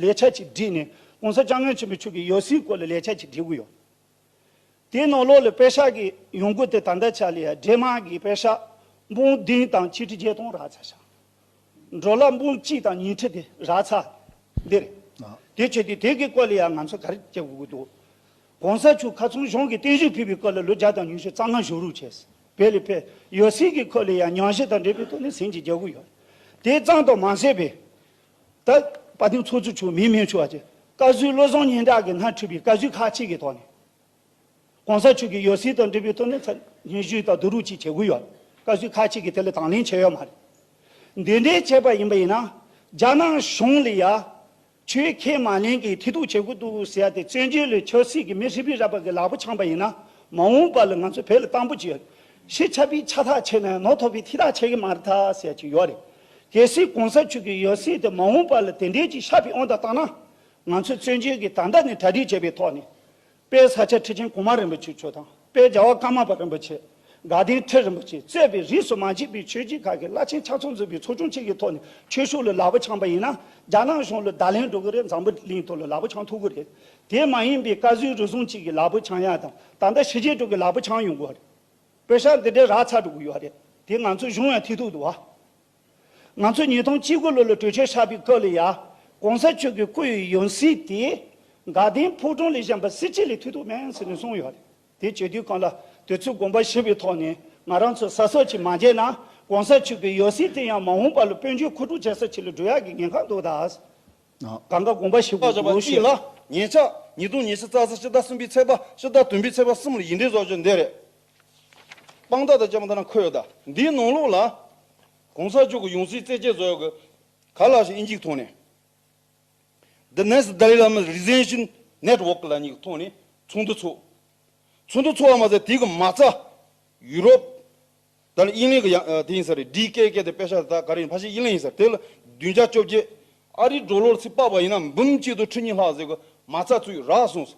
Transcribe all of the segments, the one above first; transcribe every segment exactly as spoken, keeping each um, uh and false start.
ལས་འཆར་ཅིག་བསྒྲིགས་ནས་༸གོང་ས་༸སྐྱབས་མགོན་ཆེན་པོ་མཆོག་གི་ཡང་སྲིད་སྐོར་ལ་ལས་འཆར་ཅིག་བསྒྲིགས་ཀྱི་ཡོད། དེའི་ནང་ལོགས་ལ་པེ་ཤག་གི་ཡོང་སྒོ་དེ་ད་ལྟ་ཆ་ལ་ཡ་ཌེན་མཱག་གི་པེ་ཤག་འབུམ་བདུན་དང་ཆིག་ཁྲི་བརྒྱད་སྟོང་རག་ཚར་ཤག་ཌོ་ལར་འབུམ་གཅིག་དང་ཉི་ཁྲི་དེ་རག་ཚར། འདི་རེད། དེ་བྱས་ཏེ་དེ་གི་སྐོར་ལ་ཡང་ང་ཚོ་ག་རེ་བྱེད་དགོས་ཀྱི་འདུག ༸གོང་ས་མཆོག་ཁ་ཚོན་གཞུང་གི་བརྟན་བཞུགས་ཕུལ་བའི་སྐོར་ལ་ལོ་བརྒྱ་དང་ཉི་ཤུ་རྩ་ལྔ་བཞུགས་རོགས་བྱས། བོད་ལ་ཕེབས། ཡང་སྲིད་ཀྱི་སྐོར་ལ་ཡང་ཉམས་ཞིབ་དང་འབྲེལ་བའི་ཐོག་ནས་ཟིན་གྱི་རྒྱག་གི་ཡོད། དེ་ཙམ་དུ་མ་ཟད་པའི། ད་དཔལ་ལྡན་ཚོགས་གཙོ་མཆོག་མི་མང་ཆེ་བ་ཅིག་བཀའ་ཟུར་བློ་བཟང་སྙན་གྲགས་ཀྱིས་སྣེ་ཁྲིད་པའི་བཀའ་ཟུར་ཁག་ཅིག་གི་ཐོག་ནས། ༸གོང་ས་མཆོག་གི་ཡང་སྲིད་དང་འབྲེལ་བའི་ཐོག་ནས་ཚ་སྙན་ཞུ་དང་བསྡུ་རུབ་ཅིག་བྱེད་དགོས་ཡོད། བཀའ་ཟུར་ཁག་ཅིག་གིས་དེ་ལ་དང་ལེན་བྱས་ཡོད་མ་རེད། འདི་འདྲའི་བྱས་པ་ཡིན་པ་ཡིན་ན། རྒྱ་ནག་གཞུང་ལ་ཡ། ཆོས་ཁས་མ་ལེན་གྱི་ཐེ་གཏོགས་བྱེད་དགོས་འདུག་ཟེར་ཡ་དེ་བཙན་བྱོལ་ལ་ཆབ་སྲིད་ཀྱི་མི་ཧྲིལ་པོའི་ར་པ་གི་ལག་པ་འཆང་པ་ཡིན་ན། མ་འོངས་པ་ལ་ང་ཚོ་བོད་ལ་གཏང་པོ་ཅིག་ཡོད། ཕྱི་ཆ་པའི་ཆ་ཐག་ཆད་ན་ནོར་ཐོག་པའི་ཐིག་ཐག་ཆད་གི་མ་རེད་ད་ཟེར་ཡ་ཅིག་ཡོད་རེད། གལ་སྲིད་༸གོང་ས་མཆོག་གི་ཡང་སྲིད་དེ་མ་འོངས་པ་ལ་དེ་འདྲའི་ཅིག་ཤར་བའི་དབང་དུ་བཏང་ན། ང་ཚོ་བཙན་བྱོལ་གྱི་ད་ལྟ་ནས་གྲ་སྒྲིག་བྱས་པའི་ཐོག་ནས། དཔལ་ས་སྐྱ་ཁྲི་ཆེན་གོང་མ་རིན་པོ་ཆེ་མཆོག་དང་དཔལ་རྒྱལ་བ་ཀརྨ་པ་རིན་པོ་ཆེ། དགའ་ལྡན་ཁྲི་རིན་པོ་ཆེ་གཙོས་པའི་རིས་སུ་མ་ཆད་པའི་ཆོས་བརྒྱུད་ཁག་གི་བླ་ཆེན་ཆ་ཚང་འཛོམས་པའི་ཚོགས་ཆུང་གཅིག་གི་ཐོག་ནས་ཆོས་ཕྱོགས་ལ་ལག་པ་འཆང་པ་ཡིན་ན། རྒྱ་ནག་གཞུང་ལ་བརྡ་ལན་འགྲོ་གི་རེད། འཛམ་བུ་གླིང་ཐོག་ལ་ལག་པ་འཆང་ཐུབ་ཀྱི་རེད། དེ་མ་ཡིན་པའི་བཀའ་ཟུར་རུ་ཟུང་གཅིག་གི་ལག་པ་འཆང་ཡ་དང་ད་ལྟ་ཕྱི་རྒྱལ་ཕྱོགས་ཀྱི་ལག་པ་འཆང་ཡོང་གི་ཡོད་རེད། པེ་ཤག་འདི་འདྲའི་རག་ཚར་འགྲོ་གི་ཡོད་རེད། དེ་ང་ཚོ་གཞུང་ཡང་ཐེ་གཏོགས་འདུག་བ། ང་ཚོ་ཉིས་སྟོང་བཅུ་དགུ་ལོ་ལ་གྲོས་ཆོད་བཞག་པའི་སྐབས་ལ་ཡ། ༸གོང་ས་མཆོག་གི་སྐུའི་ཡང་སྲིད་དེ། དགའ་ལྡན་ཕོ་བྲང་ལ་བཞེངས་པ་སྲིད་སྤྱི་ལ་ཐུག་ཐུབ་མེད་ཟེར་ནས་གསུངས་ཡོད་རེད། དེ་བྱེད་དུས་གང་ལ་དུས་ཚོད་དགོངས་པ་ཞུས་པའི་ཐོག་ནས་ང་རང་ཚོ་གཟབ་གཟབ་ཅིག་མ་བྱས་ན། ༸གོང་ས་མཆོག་གི་ཡང་སྲིད་དེ་ཡང་མ་འོངས་པ་ལ་དཔལ་འབྱོར་མཁོ་སྤྲོད་བྱེད་ས་ཅིག་ལ་འགྲོ་ཡག་གི་ཉེན་ཁ་འདུག་ད། གང་ག་དགོངས་པ་ཞུ་དགོས་ཞུ་ཡ། ཉེ་ཆར་ཉིས་སྟོང་ཉི་ཤུ་རྩ་གསུམ་ཕྱི་ཟླ་གསུམ་པའི་ཚེས་པ་ཕྱི་ཟླ་བདུན་པའི་ཚེས་པ་གསུམ་ལ་ཡིག་འབྲེལ་བཟོ་རྒྱུ་འདི་རེད། དཔང་རྟགས་དང་བཅས་པ་འདི་ན་འཁོད་ཡོད་ད། འདིའི་ནང་ལོགས་ལ། ༸གོང་ས་མཆོག་གི་ཡང་སྲིད་རྩད་གཅོད་བཟོ་ཡག་གི་ག་ལ་ཞིག་ཨིན་ཇིའི་ཐོག་ནས། The Next Dalai Lama Resignation Network ལབ་མཁན་གྱི་ཐོག་ནས་ཚོགས་འདུ་ཚོགས། ཚོགས་འདུ་ཚོགས་པ་མ་ཟད་དེ་གི་མ་རྩ། ཡུ་རོབ། ད་ལ་དབྱིན་ལན་གྱི་ཡང་དེ་ཡིན་ས་རེད། ཌི་ཀེ་ཀེ་དེ་པེ་ཤག་ད་ག་རེ་ཡིན་ཕལ་ཆེར་དབྱིན་ལན་ཡིན་ས་རེད། དེ་ལ་བདུན་བརྒྱ་བཅོ་བརྒྱད། ཨ་རིའི་ཌོ་ལར་ཚིག་དཔག་པ་ཡིན་ན་འབུམ་གཅིག་དང་ཁྲི་གཉིས་ལྷག་ཟེར་གི་མ་རྩ་ཚུད་རག་སོང་།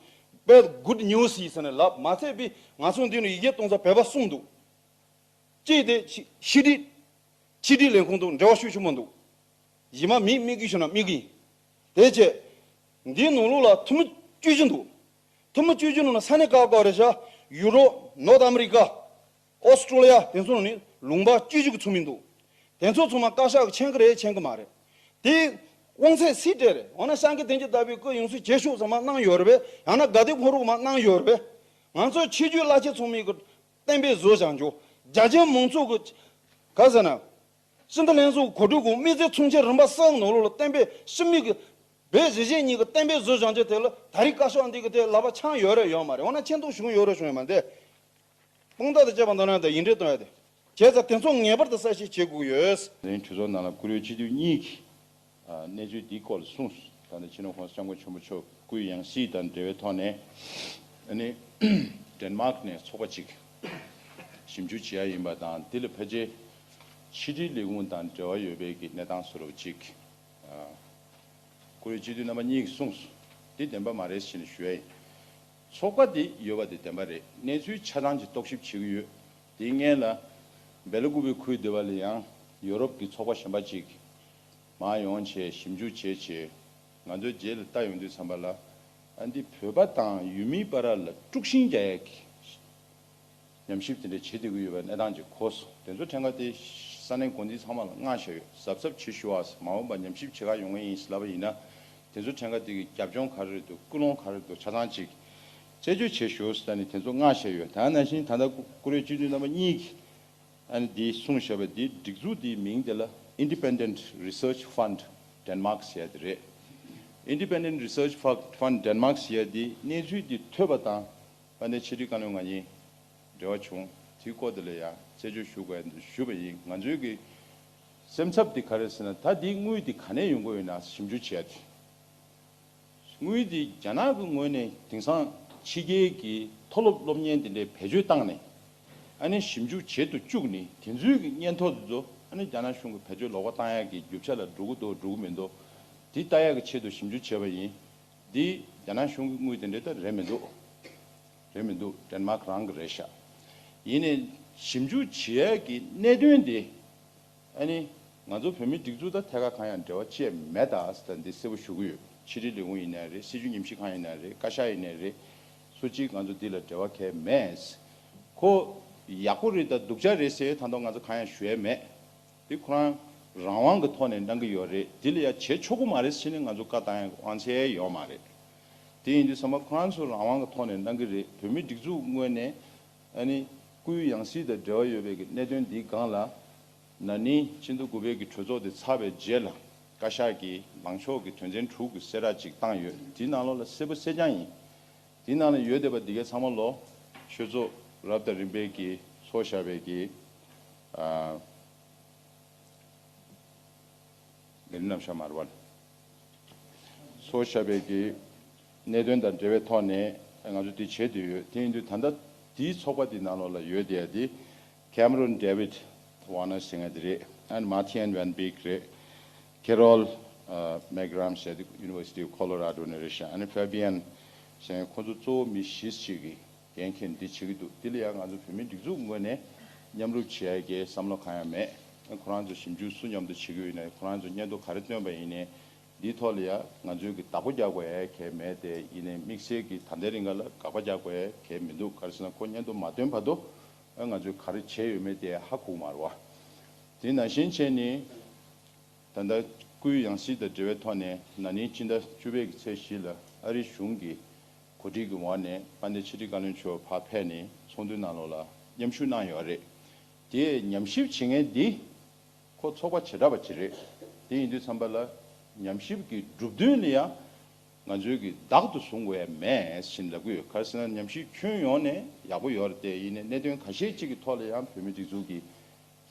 དཔེ་good news ཡིན་ས་ནས་ལབ་མ་ཚད་པའི་ང་ཚོ་འདི་ནས་ཡི་གེ་གཏོང་ས་བོད་པ་གསུམ་འདུག་གཅིག་དེ་ཕྱི་ཕྱི་དྲིལ་ཕྱི་དྲིལ་ལས་ཁུངས་དང་འབྲེལ་བ་ཤུགས་ཆེན་པོ་འདུག་གཞན་མ་མི་དམིགས་ཀྱི་ཞུ་ན་དམིགས་ཀྱི་ཡིན། དེ་བྱས། འདིའི་ནང་ལོགས་ལ་ཐུན་མོང་བཅུ་བཞི་འདུག་ཐུན་མོང་བཅུ་བཞི་ནང་ན་ས་གནས་ཁག་ཁག་རེད་ཤག་ཡུ་རོབ། ནོར་ཐ་ཨ་མི་རི་ཀ། ཨོ་སི་ཀྲོ་ལི་ཡ། དེ་ཚོ་ནང་ནས་ལུང་པ་བཅུ་བཞི་གི་ཚོགས་མི་འདུག་དེ་ཚོ་ཚང་མ་བཀའ་ཤག་གིས་མཁྱེན་གི་རེད་མཁྱེན་གི་མ་རེད། དེ་དབང་ཚད་སུས་སྤྲད་རེད། འོ་ན་སངས་རྒྱས་བསྟན་འཛིན་ལྟ་བུའི་སྐུ་ཡང་སྲིད་བྱེད་ཤོག་ཟེར་མ་གནང་ཡོད་རེད་པས། ཡང་ན་དགའ་ལྡན་ཕོ་བྲང་མ་གནང་ཡོད་རེད་པས། ང་ཚོ་ཆོས་བརྒྱུད་བླ་ཆེན་ཚང་མའི་གི་གཏན་འབེབས་བཟོ་བཞག་འཇོག་རྒྱ་ཆེན་མང་ཚོགས་ཀྱི་ག་ཟེར་ན། སྤྱི་འཐུས་ལྷན་ཚོགས་གོ་སྒྲིག་གོང་མི་ཚེ་ཚུན་ཆད་རིམ་པ་གསུམ་ནང་ལོགས་ལ་གཏན་འབེབས་ཕྱི་མི་གི་བོད་གཞིས་བྱེས་གཉིས་ཀྱི་གཏན་འབེབས་བཟོ་བཞག་འཇོག་དེ་ལ་ད་རེས་བཀའ་ཤག་འདི་གི་དེ་ལག་པ་འཆང་ཡོད་རེད་ཡོད་མ་རེད། འོ་ན་མཁྱེན་རྟོགས་བྱུང་ཡོད་རེད་བྱུང་ཡོད་མ་རེད། དཔང་རྟགས་དང་བཅས་པ་འདོན་ན་དང་ཡིག་འབྲེལ་གཏོང་ཡ་དེ། བྱས་ཙང་དེ་ཚོ་ངེས་པར་དུ་གསལ་བཤད་བྱེད་དགོས་ཡོད། ནས་གྲོས་ཚོགས་ནང་ལ་བཀུར་འོས་སྤྱི་འཐུས་གཉིས་ཀྱིས་གནས་ཚུལ་འདིའི་སྐོར་ལ་གསུངས་སོང་། ད་ནི་སྤྱི་ནོར་༸གོང་ས་༸སྐྱབས་མགོན་ཆེན་པོ་མཆོག་སྐུའི་ཡང་སྲིད་དང་འབྲེལ་བའི་ཐོག་ནས་ཨ་ནི་ཌེན་མཱག་ནས་ཚོགས་པ་གཅིག་ཞིབ་འཇུག་བྱེད་ཡ་ཡིན་པ་དང་། དེ་ལ་ཕལ་ཆེར་ཕྱི་དྲིལ་ལས་ཁུངས་དང་འབྲེལ་བ་ཡོད་པའི་གི་གནས་སྟངས་བཟོ་འདྲ་བ་གཅིག་བཀུར་འོས་སྤྱི་འཐུས་རྣམ་པ་གཉིས་ཀྱིས་གསུངས་སོང་། དེ་བདེན་པ་མ་རེད་ཟེར་ནས་ཞུ་ཡ་ཡིན། ཚོགས་པ་དེ་ཡོད་པ་དེ་བདེན་པ་རེད། གནས་ཚུལ་ཆ་ཚང་ཅིག་རྟོག་ཞིབ་བྱེད་ཀྱི་ཡོད། དེའི་སྔོན་ལ་སྦེ་ལ་ཀུ་པེ་ཁུལ་དེ་བ་ལ་ཡང་ཡོ་རོབ་ཀྱི་ཚོགས་པ་གཞན་པ་ཅིག་མར་ཡོང་བྱས་ཞིབ་འཇུག་བྱས་བྱས། ང་ཚོའི་རྗེས་ལ་ལྟ་ཡོང་དུས་ཙམ་པ་ལ། ཨ་འདི་བོད་པ་དང་ཡུལ་མིའི་བར་ལ་དཀྲུག་ཤིང་རྒྱག་ཡ་གི་ཉམས་ཞིབ་དེ་འདྲ་བྱེད་བསྡད་ཀྱི་ཡོད་པའི་གནས་སྟངས་ཅིག་གོ་སོང་། དེ་ཚོ་ཕྲན་ཁ་དེ་ས་གནས་འགོ་འཛིན་ཚང་མ་ལ་མངགས་བཞག་ཡོད། གཟབ་གཟབ་བྱེད་ཞུ་བ། མ་འོངས་པ་ཉམས་ཞིབ་བྱེད་ག་ཡོང་གི་ཡིན་ལབ་པ་ཡིན་ན། དེ་ཚོ་ཕྲན་ཁ་དེ་གི་རྒྱབ་ལྗོངས་ག་རེ་རེད་འདུག་ཀུན་སློང་ག་རེ་རེད་འདུག་ཆ་ཚང་ཅིག་རྩད་གཅོད་བྱེད་ཞུ་ཟེར་ནས་དེ་ཚོ་མངགས་བཞག་ཡོད། ད་ནང་བཞིན་ད་ལྟ་བཀུར་འོས་སྤྱི་འཐུས་རྣམ་པ་གཉིས་ཀྱིས་ཨ་ནི་འདི་གསུངས་བཞག་པ་འདི། སྒྲིག་འཛུགས་འདིའི་མིང་དེ་ལ་Independent Research Fund Denmark ཟེར་ཡ་དེ་རེད། Independent Research Fund Denmark ཟེར་ཡ་འདི་གནས་ཚུལ་འདི་ཐོས་པ་དང་། དཔལ་ལྡན་ཕྱི་དྲིལ་བཀའ་བློན་ང་གཉིས་འབྲེལ་བ་བྱུང་། དེའི་སྐོར་དེ་ལ་ཡང་རྩད་གཅོད་ཞུ་དགོས་ཞུས་པ་ཡིན། ང་ཚོའི་གི་སེམས་འཚབ་དེ་ག་རེ་ཟེར་ན། ད་དེའི་དངུལ་དེ་ག་ནས་ཡོང་གི་ཡོད་ན་ཞིབ་འཇུག་བྱས་ཏེ། དངུལ་དེ་རྒྱ་ནག་གི་ངོས་ནས་དེང་སང་ཕྱི་རྒྱལ་གྱི་མཐོ་སློབ་སློབ་གཉེར་དེ་འདྲའི་བེད་སྤྱོད་བཏང་ནས། ཨ་ནི་ཞིབ་འཇུག་བྱེད་དུ་བཅུག་ནས། དེ་ཚོའི་གི་སྙན་ཐོ་དེ་ཚོ་ཨ་ནི་རྒྱ་ནག་གཞུང་གི་བེད་སྤྱོད་ལོག་པ་བཏང་ཡག་གི་རྒྱུ་ཆ་ལ་འགྲོ་གི་འདུག་འགྲོ་གི་མི་འདུག་དེ་ལྟ་ཡག་གི་ཆེད་དུ་ཞིབ་འཇུག་བྱས་པ་ཡིན། འདི་རྒྱ་ནག་གཞུང་གི་དངུལ་དེ་འདྲ་ད་རེད་མི་འདུག་རེད་མི་འདུག་ཌེན་མཱག་རང་གི་རེད་ཤག་ཡིན་ནའི་ཞིབ་འཇུག་བྱེད་ཡས་ཀྱི་གནད་དོན་དེ། ཨ་ནི་ང་ཚོ་བོད་མིའི་སྒྲིག་འཛུགས་དང་ཐད་ཀར་གང་ཡང་འབྲེལ་བ་བཅས་མེད་ད་ཟེར་ད་འདི་གསལ་པོ་ཞུ་གི་ཡོད། ཕྱི་དྲིལ་ལས་ཁུངས་ཡིན་ནའི་རེད། སྲིད་བྱུས་ཉམས་ཞིབ་ཁང་ཡིན་ནའི་རེད། བཀའ་ཤག་ཡིན་ནའི་རེད། སུ་གཅིག་ང་ཚོ་འདི་ལ་འབྲེལ་བ་གང་ཡང་མེད། ཁོ་ཡག་པོ་རེད་དང་སྡུག་ཅག་རེད་ཟེར་ད་དུང་ང་ཚོ་གང་ཡང་ཞུ་ཡ་མེད། འདི་ཁོ་རང་རང་དབང་གི་ཐོག་ནས་གནང་གི་ཡོད་རེད། འདི་ལ་ཡ་བྱེད་ཆོག་གི་མ་རེད་ཟེར་ནས་ང་ཚོ་བཀའ་བཏང་ཡ་དབང་ཆ་ཡོད་མ་རེད། དེ་ཡིན་དུས་ཚང་མ་ཁོ་རང་ཚོ་རང་དབང་གི་ཐོག་ནས་གནང་གི་རེད། བོད་མིའི་སྒྲིག་འཛུགས་ངོས་ནས་ཨ་ནི་སྐུའི་ཡང་སྲིད་དང་འབྲེལ་བ་ཡོད་པའི་གི་གནད་དོན་འདིའི་སྒང་ལ། ན་ནིང་ཕྱི་ཟླ་དགུ་པའི་གི་གྲོས་ཚོགས་དེ་ཚར་བའི་རྗེས་ལ་བཀའ་ཤག་གིས་ལངས་ཕྱོགས་ཀྱི་དོན་ཚན་དྲུག་གི་གསལ་བསྒྲགས་ཅིག་བཏང་ཡོད། དེའི་ནང་ལོགས་ལ་གསལ་པོ་གསལ་རྐྱང་ཡིན། དེའི་ནང་ལ་ཡོད་བསྡད་པ་འདི་གའི་ཚང་མ་ལོ་ཆོས་ཚོགས་རབ་དང་རིམ་པས་ཀྱིས་ཚོགས་བཞག་པའི་གི་ཨ། ལས་རིམ་རྣམ་གཞག་མ་རེད་པ། ཚོགས་བཞག་པའི་གི་གནད་དོན་དང་འབྲེལ་བའི་ཐོག་ནས་ང་ཚོ་འདི་བྱེད་འདོད་ཡོད། དེ་ཡིན་དུས་ད་ལྟ་འདིའི་ཚོགས་པ་འདི་ནང་ལོགས་ལ་ཡོད་བསྡད་ཡ་འདི། Cameron David Warner ཟེར་མཁན་དེ་རེད། And Martijn van Beek རེད། Carol Margrams ཟེར་དེ་University of Colorado ནས་རེད་ཤག And Fabian ཟེར་མཁན། ཁོ་ཚོ་གཙོ་བོ་མི་བཞི་ཅིག་གིས་འགན་འཁྱེར་འདི་བྱེད་ཀྱི་འདུག་འདི་ལ་ཡང་ང་ཚོ་བོད་མིའི་སྒྲིག་འཛུགས་ངོས་ནས་མཉམ་རུབ་བྱེད་ཡ་གི་བསམ་བློ་གང་ཡང་མེད། ཁོ་རང་ཚོ་ཞིབ་འཇུག་སུ་མཉམ་དུ་བྱེད་ཀྱི་ཡོད་ན། ཁོ་རང་ཚོ་སྙན་ཐོ་ག་རེ་བཏོན་པ་ཡིན་ནའི་འདིའི་ཐོག་ལ་ཡང་ང་ཚོའི་གི་བདག་པོ་རྒྱག་དགོས་ཡ་གང་ཡང་མེད་དེ། ཡིན་ནའི་དམིགས་བསལ་གྱི་ད་ལྟའི་རིང་ག་ལ་དགག་པ་རྒྱག་དགོས་ཡ་གང་ཡང་མི་འདུག་ག་རེ་ཟེར་ན་ཁོ་སྙན་ཐོ་མ་བཏོན་བར་དུ་ང་ཚོས་ག་རེ་བྱས་ཡོད་མེད་དེ་ཧ་གོ་གི་མ་རེད་པ། དེ་ནང་བཞིན་བྱས་ནས། ད་ལྟ་སྐུའི་ཡང་སྲིད་དང་འབྲེལ་བའི་ཐོག་ནས་ན་ནིང་སྤྱི་ཟླ་བཅུ་པའི་གི་ཚེས་བཞི་ལ་ཨ་རིའི་གཞུང་གི་གོ་སྒྲིག་གི་འོག་ནས་དཔལ་ལྡན་ཕྱི་དྲིལ་བཀའ་བློན་མཆོག་ཕར་ཕེབས་ནས་ཚོགས་འདུའི་ནང་ལོགས་ལ་མཉམ་ཞུགས་གནང་ཡོད་རེད། དེ་ཉམས་ཞིབ་བྱེད་མཁན་འདི་ཁོ་ཚོགས་པ་བྱེ་བྲག་པ་ཅིག་རེད། དེ་ཡིན་དུས་ཙམ་པ་ལ་ཉམས་ཞིབ་ཀྱི་གྲུབ་དོན་ལ་ཡང་ང་ཚོས་ཀྱི་བདག་ཏུ་བཟུང་དགོས་ཡ་མེད་ཟེར་ལབ་ཀྱི་ཡོད། ག་རེ་ཟེར་ན་ཉམས་ཞིབ་ཁྱོན་ཡོངས་ནས་ཡག་པོ་ཡོད་རེད་དེ། ཡིན་ནའི་གནད་དོན་ཁ་ཤས་ཅིག་གི་ཐོག་ལ་ཡང་བོད་མི་སྒྲིག་འཛུགས་ཀྱི་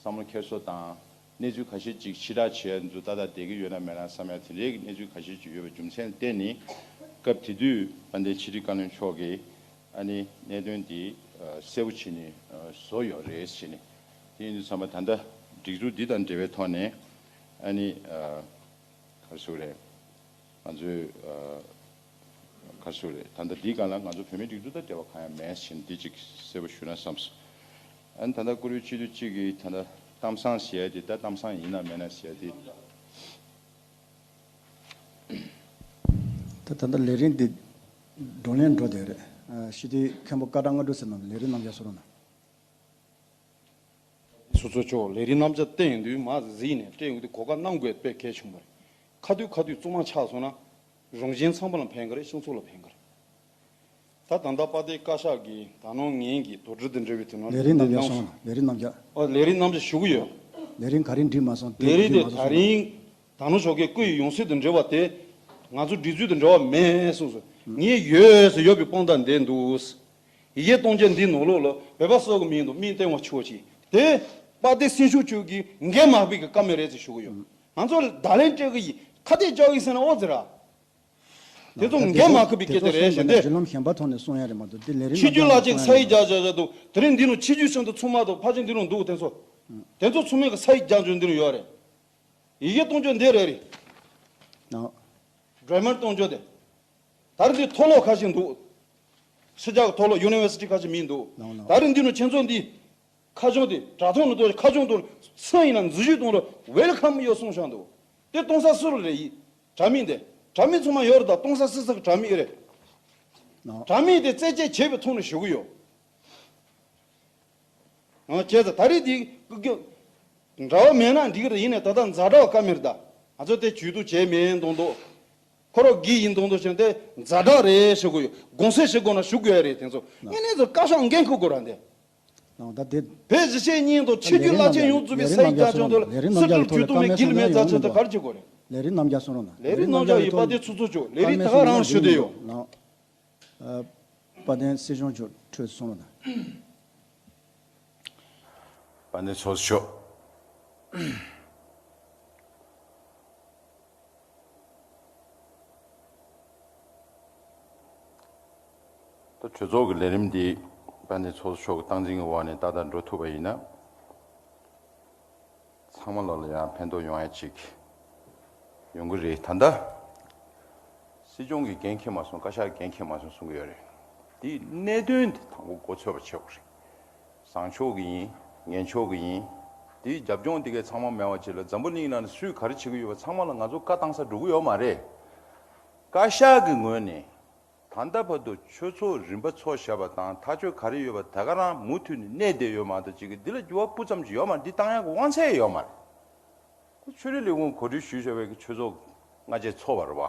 བསམ་བློ་འཁྱེར་སོ་དང་། གནས་ཚུལ་ཁ་ཤས་ཅིག་ཕྱི་བསྒྲགས་བྱས་ཚུལ་ཏག་ཏག་བསྡད་ཀྱི་ཡོད་ན་མེད་ན་བསམ་ཡ་དེ་འདྲའི་གནས་ཚུལ་ཁ་ཤས་ཅིག་ཡོད་པའི་རྒྱུ་མཚན་བརྟེན་ནས། སྐབས་དེ་དུས་དཔལ་ལྡན་ཕྱི་དྲིལ་བཀའ་བློན་མཆོག་གིས་ཨ་ནི་གནད་དོན་འདི་གསལ་པོ་བྱས་ནས་བཟོ་ཡོད་རེད་ཟེར་ནས། དེ་ཡིན་དུས་ཙམ་པ་ད་ལྟ་སྒྲིག་འཛུགས་འདི་དང་འབྲེལ་བའི་ཐོག་ནས་ཨ་ནི་ག་རེ་ཟེར་དགོས་རེད། ང་ཚོས་ག་རེ་ཟེར་དགོས་རེད། ད་ལྟ་འདིའི་སྒང་ལ་ང་ཚོ་བོད་མིའི་སྒྲིག་འཛུགས་དང་འབྲེལ་བ་གང་ཡང་མེད་ཟེར་ནས་འདི་གཅིག་གསལ་པོ་ཞུ་ན་བསམས་སོང་། ཨ་ནི་ད་ལྟ་བཀུར་འོས་སྤྱི་འཐུས་གཅིག་གིས་ད་ལྟ་གཏམ་བཟང་ཟེར་ཡ་དེ་ད་གཏམ་བཟང་ཡིན་ན་མེད་ན་ཟེར་ཡ་དེ། ད་ད་ལྟ་ལས་རིམ་འདི་བགྲོ་གླེང་འགྲོ་བསྡད་རེད། ཨ། སྤྱི་འཐུས་མཁན་པོ་སྐར་གྲངས་ལྔ་དྲུག་ཟེར་ནང་ལས་རིམ་རྣམ་གཞག་གསུང་རོགས་གནང་། ཚོགས་གཙོ་མཆོག་ལས་རིམ་རྣམ་གཞག་བསྟན་ཡོང་དུས་མར་གཟིགས་ནས་བསྟན་ཡོང་དུས་གོ་སྐབས་གནང་དགོས་དཔེ་གལ་ཆེན་པོ་རེད། ཁ་ཐུག་ཁ་ཐུག་གཙང་མ་ཆགས་སོང་ན་རང་བཞིན་ཚང་མ་ལ་ཕན་གི་རེད། སྤྱི་ཚོགས་ལ་ཕན་གི་རེད། ད་ད་ལྟ་དཔལ་ལྡན་བཀའ་ཤག་གིས་ད་ནངས་ངེད་ཀྱི་དོགས་འདྲི་དང་འབྲེལ་བའི་དོན་ལ་ལས་རིམ་རྣམ་གཞག་གནང་སོང་། ལས་རིམ་རྣམ་གཞག་ཨ། ལས་རིམ་རྣམ་གཞག་ཞུ་གི་ཡོད། ལས་རིམ་ག་རེ་འགྲིག་མ་སོང་། ལས་རིམ་དེ་ད་རིང་ད་ནངས་ཞོགས་ཀས་སྐུའི་ཡང་སྲིད་དང་འབྲེལ་བ་དེ་ང་ཚོ་སྒྲིག་འཛུགས་དང་འབྲེལ་བ་མེད་གསུངས་སོང་། ངས་ཡོད་ཟེར་ཡོད་པའི་དཔང་རྟགས་འདི་འདུག་ཡི་གེ་གཏོང་རྒྱུ་འདི་ནང་ལོགས་ལ་བོད་པ་སོགས་ཀྱི་མིང་དང་མིང་བཏོན་པ་ཆོག་ཅིག་དེ་དཔལ་ལྡན་སྲིད་སྐྱོང་མཆོག་གིས་འགན་མ་འཁུར་བའི་བཀའ་མོལ་རེད་ཟེར་ཞུ་གི་ཡོད། ང་ཚོ་བརྡ་ལན་སྤྲད་གི་ཡིན། ཁ་གཏད་གཅོག་གི་ཟེར་ན་ཨོ་ཙི་ར། དེ་ཚོ་འགན་མ་འཁུར་བའི་སྐད་ཆ་རེད་ཞེས་འདི། བརྒྱུད་ལམ་གཞན་པ་ཐོག་ནས་གསུང་ཡ་རེད་མ་གཏོགས་འདི་ལས་རིམ་ཕྱི་རྒྱུད་བླ་ཆེན་ས་ཡིག་རྒྱག་བྱ་བྱ་བྱ་འདུག་དེ་རིང་འདི་ནང་ཕྱི་རྒྱུད་ཤིན་ཏུ་ཚང་མ་དང་ཕལ་ཆེར་འདི་ནང་འདུག་དེ་ཚོ། དེ་ཚོ་ཚང་མས་གི་ས་ཡིག་རྒྱག་རྒྱུ་འདི་ནང་ཡོད་རེད། ཡི་གེ་གཏོང་རྒྱུ་འདི་རེད་རེད། ནོ། སྒྲོལ་མར་གཏོང་རྒྱུ་དེ། ད་རེས་འདི་མཐོ་སློབ་ཁ་ཤས་འདུག་ཕྱི་རྒྱལ་གི་མཐོ་སློབ་ཡུ་ནི་ཝར་སི་ཊི་ཁ་ཤས་མིན་འདུག་ནོ་ནོ། ད་རེས་འདི་ནང་ཁྱེད་ཚོ་འདི། ཁ་བྱང་དེ་དྲ་ཐོག་ནས་གཏོང་ཁ་བྱང་གཏོང་སུ་ཡིན་ན་འཛུལ་ཞུགས་གཏོང་རོགས་ཝེལ་ཁམ་ཡོད་གསུངས་བཞག་འདུག་དེ་གཏོང་ས་སུ་རུ་རེད་ཡིན། དྲ་མིག་དེ། དྲ་མིག་ཚང་མ་ཡོད་རེད། ད་གཏོང་ས་སུ་སུ་གི་དྲ་མིག་རེད། ནོ། དྲ་མིག་དེ་རྩད་གཅོད་བྱས་པའི་ཐོག་ནས་ཞུ་གི་ཡོད། ང་བྱས་ཙང་ད་རེས་དེ་ཀུ་ཀུ། འདྲ་བ་མེད་ན་འགྲིག་གི་རེད། ཡིན་ནའི་ད་ལྟ་ཛ་དྲག་བཀའ་མོལ་ད། ང་ཚོ་དེ་ཇུས་གཏོགས་བྱས་མེད་མདོག་མདོག་ཁོ་རང་གི་ཡིན་མདོག་མདོག་བྱས་དེ་ཛ་དྲག་རེད་ཞུ་གི་ཡོད། དགོངས་སེལ་ཞུ་དགོས་ན་ཞུ་དགོས་རེད་དེ་ཚོ། ཨ་ནི་ཚོ་བཀའ་ཤག་འགན་འཁུར་དགོས་ར་འདི། ནང་ད་དེ། བོད་གཞིས་བྱེས་གཉིས་དང་ཆོས་བརྒྱུད་བླ་ཆེན་ཡོངས་རྫོགས་པའི་ས་ཡིག་རྒྱག་ཆོག་འདུག་ལས་རིམ་རྣམ་སྲིད་གཞུང་གྲོས་གཏོང་མེད་དགེ་ལས་མེད་རྩ་ཆེན་དུ་ག་རེ་བྱེད་དགོས་རེད། ལས་རིམ་རྣམ་གཞག་གསུང་རོགས་གནང་། ལས་རིམ་རྣམ་གཞག་ཡིན་པ་དེ་ཚོགས་གཙོ་མཆོག་ལས་རིམ་ད་ག་རང་ཞུ་བསྡད་ཡོད། ནང་། ཨ། དཔལ་ལྡན་སྲིད་སྐྱོང་མཆོག་གྲོས་གསུང་རོགས་གནང་། དཔལ་ལྡན་ཚོགས་གཙོ་མཆོག་ད་གྲོས་ཚོགས་ཀྱི་ལས་རིམ་འདི་དཔལ་ལྡན་ཚོགས་གཙོ་མཆོག་གི་སྟངས་འཛིན་གྱི་འོག་ནས་ཏག་ཏག་འགྲོ་ཐུབ་པ་ཡིན་ན། ཚང་མ་ལ་ལ་ཡང་ཕན་ཐོགས་ཡོང་ཡ་ཅིག་ཡོང་གི་རེད། ད་ལྟ་སྲིད་སྐྱོང་གིས་འགན་འཁྱེར་མ་སོང་། བཀའ་ཤག་གིས་འགན་འཁྱེར་མ་སོང་གསུང་གི་ཡོད་རེད། དེའི་གནད་དོན་དེ་དང་པོ་མགོ་ཚོད་པ་བྱེད་དགོས་རེད། བཟང་ཕྱོགས་ཀྱི་ཡིན། ངན་ཕྱོགས་ཀྱི་ཡིན། དེའི་རྒྱབ་ལྗོངས་དེ་གའི་ཚང་མ་མེད་པ་ཅིག་ལ་འཛམ་བུ་གླིང་ནང་ནས་སུས་ག་རེ་བྱེད་ཀྱི་ཡོད་པ་ཚང་མ་ལ་ང་ཚོ་བཀའ་བཏང་ས་འགྲོ་གི་ཡོད་མ་རེད། བཀའ་ཤག་གི་ངོས་ནས་ད་ལྟ་བར་དུ་ཆོས་ཚོགས་རིམ་པ་ཚོགས་བཞག་པ་དང་ཐག་གཅོད་ག་རེ་ཡོད་པ་ད་ག་རང་མུ་མཐུད་ནས་གནས་བསྡད་ཡོད་མ་གཏོགས་ཅིག་གི་འདི་ལ་འགྱུར་བ་སྤུ་ཙམ་ཅིག་ཡོད་མ་རེད། འདི་བཏང་ཡག་གི་དབང་ཚད་ཡོད་མ་རེད། ཁོ་ཆོས་རིག་ལས་ཁུངས་གོ་སྒྲིག་ཞུས་བཞག་པའི་ཆོས་ཚོགས་སྔ་རྗེས་ཚོགས་པ་རེད་བ།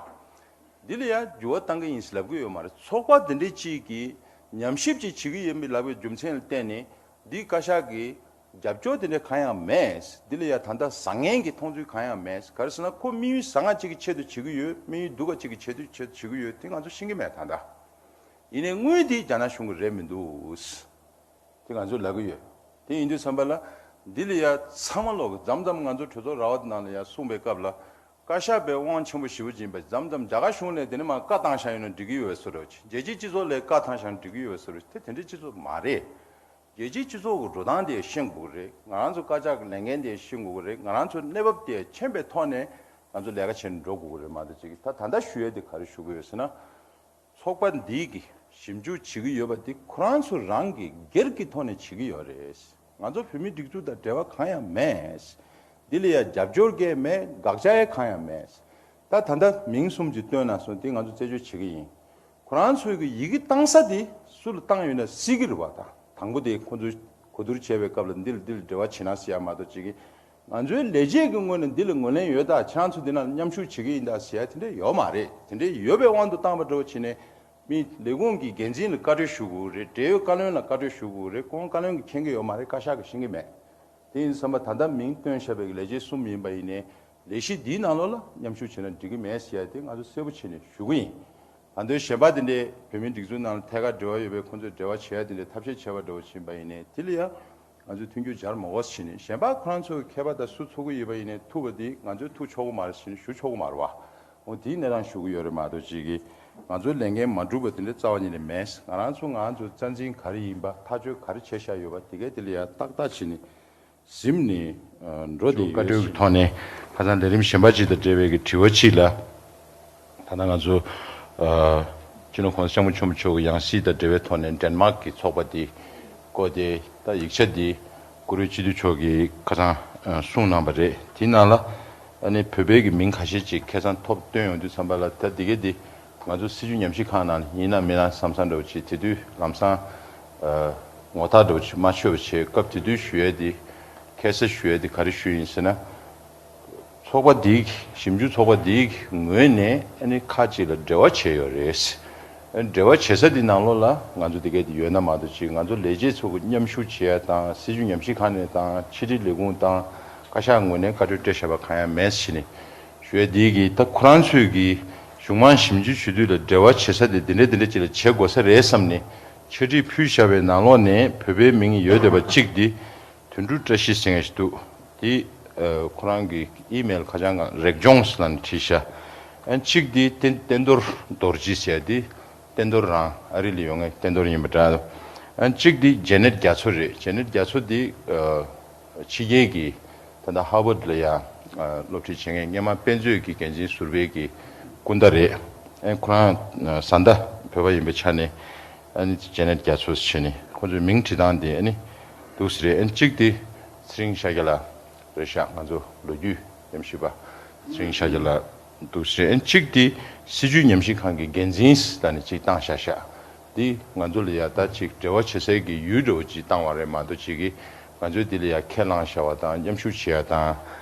འདི་ལ་ཡང་འགྱུར་བ་བཏང་གི་ཡིན་ཟེར་ལབ་ཀྱི་ཡོད་མ་རེད། ཚོགས་པ་འདི་འདྲའི་ཅིག་གིས་ཉམས་ཞིབ་ཅིག་བྱེད་ཀྱི་ཡིན་པའི་ལབ་པའི་རྒྱུ་མཚན་ལ་བརྟེན་ནས་འདི་བཀའ་ཤག་གིས་རྒྱབ་སྐྱོར་དེ་འདྲ་གང་ཡང་མེད། འདི་ལ་ཡང་ད་ལྟ་བཟང་ངན་གྱི་མཐོང་ཚུལ་གང་ཡང་མེད། ག་རེ་ཟེར་ན་ཁོ་དམིགས་ཡུལ་བཟང་ང་གཅིག་གི་ཆེད་དུ་བྱེད་ཀྱི་ཡོད། དམིགས་ཡུལ་སྡུག་ག་གཅིག་གི་ཆེད་དུ་ཆེད་དུ་བྱེད་ཀྱི་ཡོད། དེ་ང་ཚོ་ཤེས་ཀྱི་མེད་ད་ལྟ། ཡིན་ནའི་དངུལ་འདི་རྒྱ་ནག་གཞུང་གི་རེད་མི་འདུག་དེ་ང་ཚོས་ལབ་ཀྱི་ཡོད། དེ་ཡིན་དུས་ཙམ་པ་ལ་འདི་ལ་ཡ་ཚང་མ་ལོག་གི་མཚམས་མཚམས་ང་ཚོ་གྲོས་ཚོགས་ར་བ་དེ་ནང་ལ་ཡ་གསུངས་པའི་སྐབས་ལ་བཀའ་ཤག་པའི་དབང་ཆེན་པོ་ཞེ་པོ་ཅིག་ཡིན་པ་མཚམས་མཚམས་རྒྱ་གར་གཞུང་ནས་དེ་ནས་མར་བཀའ་བཏང་བཞག་ཡོད་ན་འགྲིག་གི་ཡོད་པའི་བཟོ་འདྲ་ཅིག་རྒྱལ་སྤྱིའི་སྤྱི་ཚོགས་ལ་བཀའ་བཏང་བཞག་ན་འགྲིག་གི་ཡོད་པའི་བཟོ་འདྲ་ཅིག་དེ་དེ་འདྲའི་སྤྱི་ཚོགས་མ་རེད། རྒྱལ་སྤྱིའི་སྤྱི་ཚོགས་ཀྱི་འགྲོ་སྟངས་དེ་ཤེས་དགོས་ཀྱི་རེད། ང་རང་ཚོ་བཀའ་ཤག་གི་ལས་འགན་དེ་ཤེས་དགོས་ཀྱི་རེད། ང་རང་ཚོ་གནས་བབ་དེ་མཁྱེན་པའི་ཐོག་ནས་ང་ཚོ་ལས་ཀ་བྱས་ནས་འགྲོ་དགོས་ཀྱི་རེད་མ་གཏོགས་ཅིག་ད་ད་ལྟ་ཞུ་ཡས་དེ་ག་རེ་ཞུ་དགོས་ཡོད་ཟེར་ན། ཚོགས་པ་འདིས་ཀྱི་ཞིབ་འཇུག་བྱེད་ཀྱི་ཡོད་པ་འདི་ཁོ་རང་ཚོ་རང་གི་སྒེར་གྱི་ཐོག་ནས་བྱེད་ཀྱི་ཡོད་རེད། ང་ཚོ་བོད་མིའི་སྒྲིག་འཛུགས་དང་འབྲེལ་བ་གང་ཡང་མེད། འདི་ལ་ཡང་རྒྱབ་སྐྱོར་སྐད་མེད། དགག་བྱ་ཡང་གང་ཡང་མེད། ད་ད་ལྟ་མིང་གསུམ་གྱི་བཏོན་གནང་སོང་། འདི་ང་ཚོ་རྩད་གཅོད་བྱེད་ཀྱི་ཡིན། ཁོ་རང་ཚོའི་གི་ཡི་གེ་བཏང་ས་འདི་སུ་ལ་བཏང་ཡོད་ན་གཟིགས་ཀྱི་རེད་བ། ད་དང་པོ་དེ་ཁོ་ཚོས་གོ་བསྡུར་བྱས་པའི་སྐབས་ལ་འདི་ལ་འདི་ལ་འབྲེལ་བ་བྱེད་ན་ཟེར་ཡ་མ་གཏོགས་ཅིག་གི་ང་ཚོའི་ལས་བྱེད་ཀྱི་ངོས་ནས་འདི་ལ་ངོས་ལེན་ཡོད་ད། ཁྱེད་རང་ཚོ་འདི་ནང་མཉམ་ཞུགས་བྱེད་ཀྱི་ཡིན་ད་ཟེར་ཡ་དེ་འདྲ་ཡོད་མ་རེད། དེ་འདྲ་ཡོད་པའི་དབང་དུ་བཏང་བ་འདྲ་བོ་བྱས་ནས་མི་ལས་ཁུངས་ཀྱི་འགན་འཛིན་ལ་བཀའ་འཁྲོལ་ཞུ་དགོས་རེད། འབྲེལ་ཡོད་བཀའ་བློན་ལ་བཀའ་འཁྲོལ་ཞུ་དགོས་རེད། ཁོང་བཀའ་བློན་གྱིས་མཁྱེན་གྱི་ཡོད་མ་རེད། བཀའ་ཤག་གིས་ཤེས་ཀྱི་མེད། དེ་ཡིན་དུས་ཙམ་པ་ད་ལྟ་མིང་བཏོན་བཞག་པའི་ལས་བྱེད་གསུམ་ཡིན་པ་ཡིན་ནའི་ལས་གཞི་འདིའི་ནང་ལོགས་ལ་མཉམ་ཞུགས་བྱས་ན་འགྲིག་གི་མེད་ཟེར་ཡ་དེ་ང་ཚོ་གསལ་པོ་བྱས་ནས་ཞུ་གི་ཡིན། ད་དུང་གཞན་པ་དེ་འདྲའི་བོད་མིའི་སྒྲིག་འཛུགས་ནང་ལ་ཐད་ཀར་འབྲེལ་བ་ཡོད་པའི་ཁོང་ཚོས་འབྲེལ་བ་བྱེད་ཡ་དེ་འདྲའི་ཐབས་ཤེས་བྱས་པ་འདྲ་བོ་ཕྱིན་པ་ཡིན་ནའི་དེ་ལ་ཡང་ང་ཚོས་མཐུན་འགྱུར་སྦྱར་མ་དགོས་ཟེར་ནས། གཞན་པ་ཁོ་རང་ཚོའི་མཁས་པ་དང་སུ་ཚུགས་ཀྱི་ཡོད་པ་ཡིན་ནའི་ཐུག་པ་དེ་ང་ཚོས་ཐུག་ཆོག་གི་མ་རེད་ཟེར་ནས་ཞུ་ཆོག་གི་མ་རེད་བ། འོ་དེའི་གནས་སྟངས་ཞུ་གི་ཡོད་རེད་མ་གཏོགས་ཅིག་གིས་ང་ཚོའི་ལས་འགན་མ་འགྲུབ་པ་དེ་འདྲའི་རྩ་བ་ཉིད་ནས་མེད། ང་རང་ཚོ་ང་ཚོའི་རྩ་འཛིན་ག་རེ་ཡིན་པ། ཐག་གཅོད་ག་རེ་བྱས་བཞག་ཡོད་པ་དེ་གའི་དེ་ལ་ཡང་ཏག་ཏག་བྱས་ནས་གཟིམ་ནས་ཨ་འགྲོ་བསྡད་ཡོད། བཀའ་འཁྲོལ་གྱི་ཐོག་ནས་ཁ་སང་ལས་རིམ་གཞན་པ་ཅིག་དང་འབྲེལ་བའི་གི་དྲི་བ་ཅིག་ལ། ད་ལྟ་ང་ཚོ་ཨ་སྤྱི་ནོར་༸གོང་ས་༸སྐྱབས་མགོན་ཆེན་པོ་མཆོག་གི་ཡང་སྲིད་དང་འབྲེལ་བའི་ཐོག་ནས་ཌེན་མཱག་གི་ཚོགས་པ་འདི་སྐོར་དེ་ད་ཡིག་ཆ་འདི་བཀུར་འོས་སྤྱི་འཐུས་མཆོག་གིས་ཁ་སང་ཨ་གསུངས་གནང་པ་རེད། དེའི་ནང་ལ་ཨ་ནི་བོད་པའི་གི་མིང་ཁ་ཤས་ཅིག་ཁ་སང་ཐོབ་བཏོན་ཡོང་དུས་ཙམ་པ་ལ་ད་འདི་གའི་འདི་ང་ཚོ་སྲིད་བྱུས་ཉམས་ཞིབ་ཁང་ནང་ཡིན་ན་མིན་ན་བསམ་བསམ་འདྲ་བོ་ཅིག་དེ་དུས་ལམ་སང་ཨ་ངོ་ཐག་འདྲ་བོ་ཅིག་མ་ཆོད་པ་བྱས། སྐབས་དེ་དུས་ཞུ་ཡས་འདི་ཁ་སང་ཞུ་ཡས་འདི་ག་རེ་ཞུས་ཡིན་ཟེར་ན། ཚོགས་པ་འདིའི་ཞིབ་འཇུག་ཚོགས་པ་འདིའི་ངོས་ནས་ཨ་ནི་ཁག་ཅིག་ལ་འབྲེལ་བ་བྱས་ཡོད་རེད། འབྲེལ་བ་བྱེད་ས་འདི་ནང་ལོགས་ལ་ང་ཚོ་འདི་གས་འདི་ཡོད་ན་མ་གཏོགས་ཅིག་ང་ཚོ་ལས་བྱེད་ཚོ་གི་མཉམ་ཞུགས་བྱེད་ཡ་དང་། སྲིད་བྱུས་ཉམས་ཞིབ་ཁང་ནས་དང་། ཕྱི་དྲིལ་ལས་ཁུངས་དང་། བཀའ་ཤག་ངོས་ནས་བཀའ་འཁྲོལ་སྤྲད་བཞག་པ་གང་ཡང་མེད་ཟེར་ནས་ཞུ་ཡ་འདི་གི་ད་ཁོ་རང་ཚོས་ཀྱི་གཞུང་མང་ཞིབ་འཇུག་ཞུ་དུས་ལ་འབྲེལ་བ་བྱེད་ས་དེ་འདི་འདྲ་འདི་འདྲ་ཅིག་ལ་བྱེད་དགོས་ས་རེད་བསམ་ནས་འཆད་ཁྲིད་ཕུལ་བཞག་པའི་ནང་ལོགས་ནས་བོད་པའི་མིང་ཡོད་བསྡད་པ་གཅིག་འདི། དོན་གྲུབ་བཀྲ་ཤིས་ཟེར་མཁན་ཞིག་འདུག་དེ་ཨ་ཁོ་རང་གི་ཨི་མེལ་ཁ་བྱང་སྒང་རེག་ཇོན་སི་ལབ་ནས་བྲིས་ཤག་ཨ་གཅིག་དེ་བསྟན་བསྟན་རྡོར་རྡོ་རྗེ་ཟེར་ཡ་དེ། བསྟན་རྡོར་རང་ཨ་རི་ལ་ཡོད་མཁན་བསྟན་རྡོར་ཡིན་པ་འདྲ། ཨ་གཅིག་དེ་ཇེ་ནེད་རྒྱ་མཚོ་རེད། ཇེ་ནེད་རྒྱ་མཚོ་དེ་ཨ་ཕྱི་རྒྱལ་གྱི་ད་ལྟ་ཧར་ཝརཌ་ལ་ཡ་ཨ་སློབ་ཁྲིད་བྱེད་མཁན། སྔོན་མ་དཔེ་མཛོད་ཀྱི་འགན་འཛིན་ཟུར་པའི་གི་སྐུ་ཟླ་རེད། ཨ་ཁོ་རང་ཨ་བཟའ་ཟླ་བོད་པ་ཡིན་པའི་ཆ་ནས། ཨ་ནི་ཇེ་ནེད་རྒྱ་མཚོ་ཟེར་ནས་ཁོ་ཚོའི་མིང་བྲིས་སྟངས་དེ་ཨ་ནི་འདུག་སེ་རེད། ཨ་ནི་གཅིག་དེ་ཚེ་རིང་ཤཱཀྱ་ལགས་རེད་ཤག་ང་ཚོ་ལོ་རྒྱུས་ཉམས་ཞིབ་པ་ཚེ་རིང་ཤཱཀྱ་ལགས་འདུག་སེ་རེད། ཨ་ནི་གཅིག་དེ་སྲིད་བྱུས་ཉམས་ཞིབ་ཁང་གི་འགན་འཛིན་ཟེར་ནས་གཅིག་བཏང་བཞག་ཤག་འདི་ང་ཚོ་ལ་ཡ་ད་ཅིག་འབྲེལ་བ་བྱེད་སའི་གི་ཡུལ་འདྲ་བོ་ཅིག་བཏང་བ་རེད་མ་གཏོགས་ཅིག་གི་ང་ཚོས་འདི་ལ་ཡ་ཁས་བླངས་བཞག་པ་དང་མཉམ་ཞུགས་བྱེད་ཡ་དང་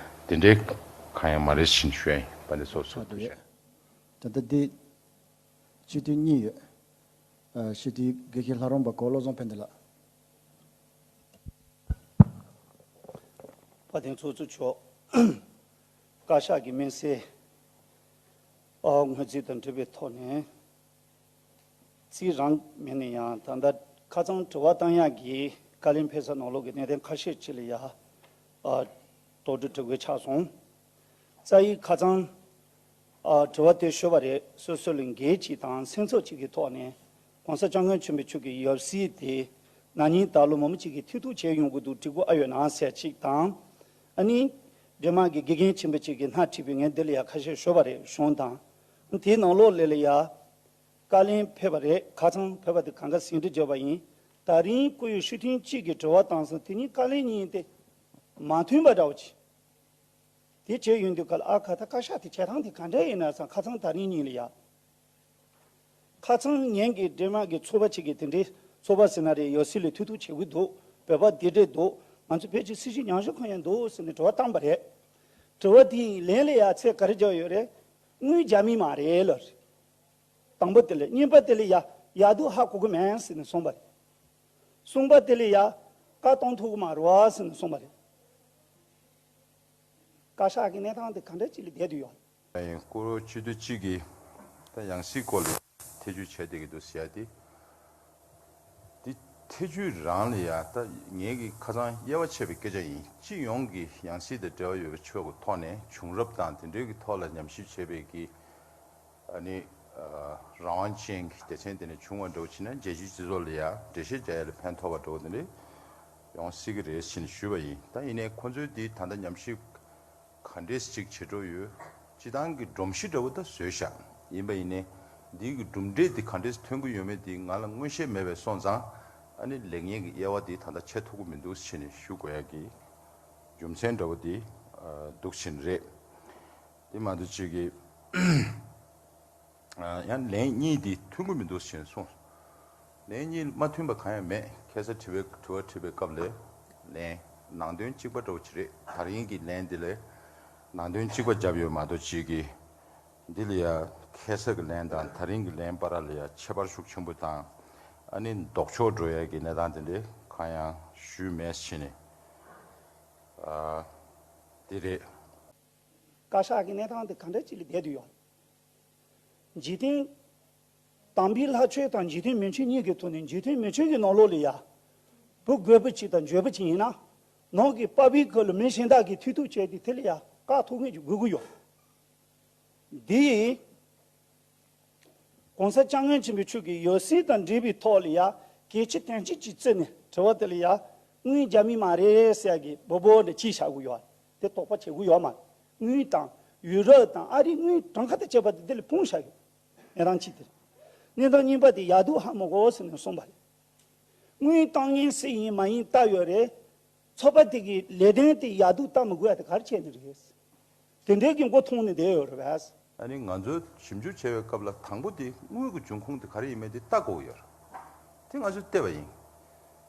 དེ་འདྲའི་གང་ཡང་མ་རེད་ཟེར་ནས་ཞུ་ཡ་ཡིན། དཔལ་ལྡན་ཚོགས་གཙོ། ཐུགས་རྗེ་ཆེ། ད་ལྟ་འདི་སྤྱི་འཐུས་གཉིས་ཡོད། ཨ་སྤྱི་འཐུས་དགེ་བཤེས་ལྷ་རམས་པ་གོ་བློ་བཟང་ཕན་བདེ་ལགས། དཔལ་ལྡན་ཚོགས་གཙོ་མཆོག་བཀའ་ཤག་གི་སྨན་སེལ་ཨ་སྔོན་རྩིས་དང་འབྲེལ་བའི་ཐོག་ནས། རྩིས་རང་མིན་ན་ཡང་ད་ལྟ་ཁ་སང་དྲི་བ་བཏང་ཡག་གི་བཀའ་ལན་ཕེབས་ས་ནང་ལོགས་ཀྱི་གནད་དོན་ཁ་ཤས་ཅིག་ལ་ཡ་ཨ་དོགས་འདྲི་དྲི་དགོས་ཆགས་སོང་། རྩ་ཡིག་ཁ་སང་ཨ་དྲི་བ་དེ་ཞུས་པ་རེད། སོ་སོ་ལ་འགན་གཅིག་དང་སེམས་ཚོར་གཅིག་གི་ཐོག་ནས་༸གོང་ས་༸སྐྱབས་མགོན་ཆེན་པོ་མཆོག་གི་ཡབ་སྲས་དེ་ན་ནིང་ད་ལོ་མང་པོ་ཅིག་གིས་ཐེ་གཏོགས་བྱས་ཡོང་གི་འདུག་འགྲིག་གི་ཨ་ཡོད་ན་ཟེར་གཅིག་དང་། ཨ་ནི་ཌེན་མཱག་གི་དགེ་རྒན་ཆེན་པོ་གཅིག་གིས་སྣེ་ཁྲིད་པའི་ངས་འདི་ལ་ཡ་ཁ་ཤས་ཞུས་པ་རེད། གཞུང་དང་དེའི་ནང་ལོགས་ལ་ལ་ཡ་བཀའ་ལན་ཕེབས་པ་རེད། ཁ་སང་ཕེབས་པ་དེ་གང་ག་ཟིན་བྲིས་བརྗོད་པ་ཡིན། ད་རིང་བཀུར་འོས་སྤྱི་འཐུས་གཅིག་གིས་དྲི་བ་བཏང་སོང་། དེ་གཉིས་བཀའ་ལན་གཉིས་དེ་མ་མཐུན་པ་འདྲ་བོ་ཅིག་དེ་བྱས་ཡོང་དུས་ག་ལ་ཨ་ཁ་ད་བཀའ་ཤག་དེ་བྱེད་སྟངས་དེ་ག་འདྲ་ཡིན་ན་བསམ། ཁ་སང་ད་རིང་གཉིས་ལ་ཡ། ཁ་སང་ངེད་ཀྱི་འདྲེ་དམག་གི་ཚོགས་པ་ཅིག་གིས་དེ་འདྲའི་ཚོགས་པ་ཟེར་ན་རེད། ཡང་སྲིད་ལ་ཐུག་ཐུག་བྱེད་ཀྱི་འདུག་བོད་པ་འདི་འདྲས་འདུག་ང་ཚོ་བོད་ཀྱི་སྲིད་བྱུས་ཉམས་ཞིབ་ཁང་ཡང་འདུག་ཟེར་ནས་དྲི་བ་བཏང་པ་རེད། དྲི་བ་དེའི་ལན་ལ་ཡ་ཚད་ག་རེ་བརྒྱབ་ཡོད་རེད། དངུལ་རྒྱ་མི་མ་རེད་ལབ་རེད། དང་པོ་དེ་ལ། གཉིས་པ་དེ་ལ་ཡ་ཡག་སྡུག་ཧ་གོ་གི་མེད་ཟེར་ནས་གསུངས་པ་རེད། གསུམ་པ་དེ་ལ་ཡ་བཀའ་གཏོང་ཐུབ་ཀྱི་མ་རེད་བ་ཟེར་ནས་གསུངས་པ་རེད། བཀའ་ཤག་གི་གནས་སྟངས་དེ་ག་འདྲ་ཅིག་ལ་བསྡད་དུ་ཡོད། སྐུ་ངོ་སྤྱི་འཐུས་གཅིག་གིས་ད་ཡང་སྲིད་སྐོར་ལ་ཐེ་བྱུས་བྱས་བསྡད་ཀྱི་འདུག་ཟེར་ཡ་དེ། དེ་ཐེ་བྱུས་རང་ལ་ཡ་ད་ངེད་ཀྱི་ཁ་སང་དབྱེ་བ་ཕྱེ་བའི་སྐད་ཆ་ཡིན། སྤྱི་ཡོངས་ཀྱི་ཡང་སྲིད་དང་འབྲེལ་བ་ཡོད་པའི་ཕྱོགས་ཀྱི་ཐོག་ནས་བྱུང་རབས་དང་དེ་འབྲེལ་གྱི་ཐོག་ལ་ཉམས་ཞིབ་བྱས་པའི་གི་ཨ་ནི་ཨ་རང་དབང་ཅན་གྱི་སྡེ་ཚན་དེ་ནས་བྱུང་བ་འདྲ་བོ་བྱས་ན། རྒྱལ་སྤྱིའི་སྤྱི་ཚོགས་ལ་ཡ་འགྲེལ་བཤད་རྒྱག་ཡ་ལ་ཕན་ཐོགས་པ་འདྲ་བོ་དེ་འདྲ་ཡོང་སྲིད་ཀྱི་རེད་ཟེར་ནས་ཞུས་པ་ཡིན། ད་ཡིན་ནའི་ཁོ་ཚོས་འདི་ད་ལྟ་ཉམས་ཞིབ་ག་འདྲས་ཅིག་བྱེད་འགྲོ་ཡོད། སྤྱི་བཏང་གི་སྒྲོམ་གཞི་འདྲ་བོ་ད་བཟོས་བཞག་ཡིན་པ་ཡིན་ནའི་འདི་གི་གྲུབ་འབྲས་འདི་ག་འདྲས་ཐོན་གྱི་ཡོད་མེད་འདི་ང་ལ་མངོན་ཤེས་མེད་པས་སོང་ཙང་། ཨ་ནི་ལེགས་ཉེས་ཀྱི་དབྱེ་བ་འདི་ད་ལྟ་ཕྱེ་ཐུབ་ཀྱི་མི་འདུག་ཟེར་ནས་ཞུ་དགོས་ཡ་གི་རྒྱུ་མཚན་འདྲ་བོ་འདི་འདུག་ཟེར་ནས་རེད། དེ་མ་གཏོགས་ཅིག་གི་ཡང་ལན་གཉིས་འདི་མཐུན་གྱི་མི་འདུག་ཟེར་ནས་གསུངས། ལན་གཉིས་མ་མཐུན་པ་གང་ཡང་མེད། ཁ་སང་དྲི་བའི་དྲི་བ་དྲིས་པའི་སྐབས་ལ་ལན་ནང་དོན་གཅིག་པ་འདྲ་བོ་ཅིག་རེད། ད་རིང་གི་ལན་འདི་ལ་ནང་དོན་གཅིག་པ་བརྒྱབ་ཡོད་མ་གཏོགས་ཅིག་གི་འདི་ལ་ཡ་ཁ་སང་གི་ལན་དང་ད་རིང་གི་ལན་བར་ལ་ཡ་ཁྱད་པར་ཤུགས་ཆེན་པོ་དང་ཨ་ནི་ལྡོག་ཕྱོགས་འགྲོ་ཡ་གི་གནས་སྟངས་དེ་འདྲ་གང་ཡང་ཞུས་མེད་ཟེར་ནས། ཨ་དེ་རེད། བཀའ་ཤག་གི་གནས་སྟངས་དེ་ག་འདྲ་ཅིག་ལ་བསྡད་དུ་ཡོད། འཇིག་རྟེན་དམ་པའི་ལྷ་ཆོས་དང་འཇིག་རྟེན་མི་ཆོས་གཉིས་ཀྱི་ཐོག་ནས་འཇིག་རྟེན་མི་ཆོས་ཀྱི་ནང་ལོགས་ལ་ཡ། བུ་རྒོད་པོ་ཅིག་དང་འཇོལ་པོ་ཅིག་ཡིན་ན། ནང་གི་པ་བིའི་ཁུལ་ལ་མི་གཞན་དག་གིས་ཐུག་ཐུག་བྱས་ཏེ་དེ་ལ་ཡ་བཀག་ཐུབ་མཁན་ཅིག་དགོས་ཀྱི་ཡོད། འདི་ཡིས། གོང་ས་སྐྱབས་མགོན་ཆེན་པོ་མཆོག་གིས་ཡང་སྲིད་དང་འབྲེལ་བའི་ཐོག་ལ་ཡ་གལ་ཆེ་དོན་ཆེ་ཅིག་བརྩིས་ནས་དྲི་བ་དེ་ལ་ཡ་དངུལ་རྒྱ་མི་མ་རེད་ཟེར་ཡ་གི་སྦོ་སྦོ་འདྲ་ཅིག་བཞག་གི་ཡོད། དེ་དོགས་པ་བྱེད་དགོས་ཡོད་མ་རེད། དངུལ་དང་ཡུ་རོབ་དང་ཨ་རིའི་དངུལ་གྲངས་ཀ་དང་བཅས་པ་དེ་དེ་ལ་སྤུངས་བཞག་ཡོད། གནས་སྟངས་གཅིག་དེ་རེད། གནས་སྟངས་གཉིས་པ་དེ་ཡག་སྡུག་ཧ་མ་གོ་ཟེར་ནས་གསུངས་པ་རེད། དངུལ་བཏང་མཁན་སུ་ཡིན་མ་ཡིན་བལྟ་ཡོད་རེད། ཚོགས་པ་དེ་གི་ལས་དོན་དེ་ཡག་སྡུག་བལྟ་མི་དགོས་ཡ་དེ་ག་རེ་བྱས་ནས་རེད། དེ་འདྲའི་གི་མགོ་འཐོམས་ནས་བསྡད་ཡོད་རེད་པས། ཨ་ནི་ང་ཚོས་ཞིབ་འཇུག་བྱེད་པའི་སྐབས་ལ་དང་པོ་དེ་དངུལ་གྱི་འབྱུང་ཁུངས་དེ་ག་རེ་ཡིན་མིན་དེ་བལྟ་དགོས་ཀྱི་ཡོད་རེད། དེ་ང་ཚོས་བལྟས་པ་ཡིན།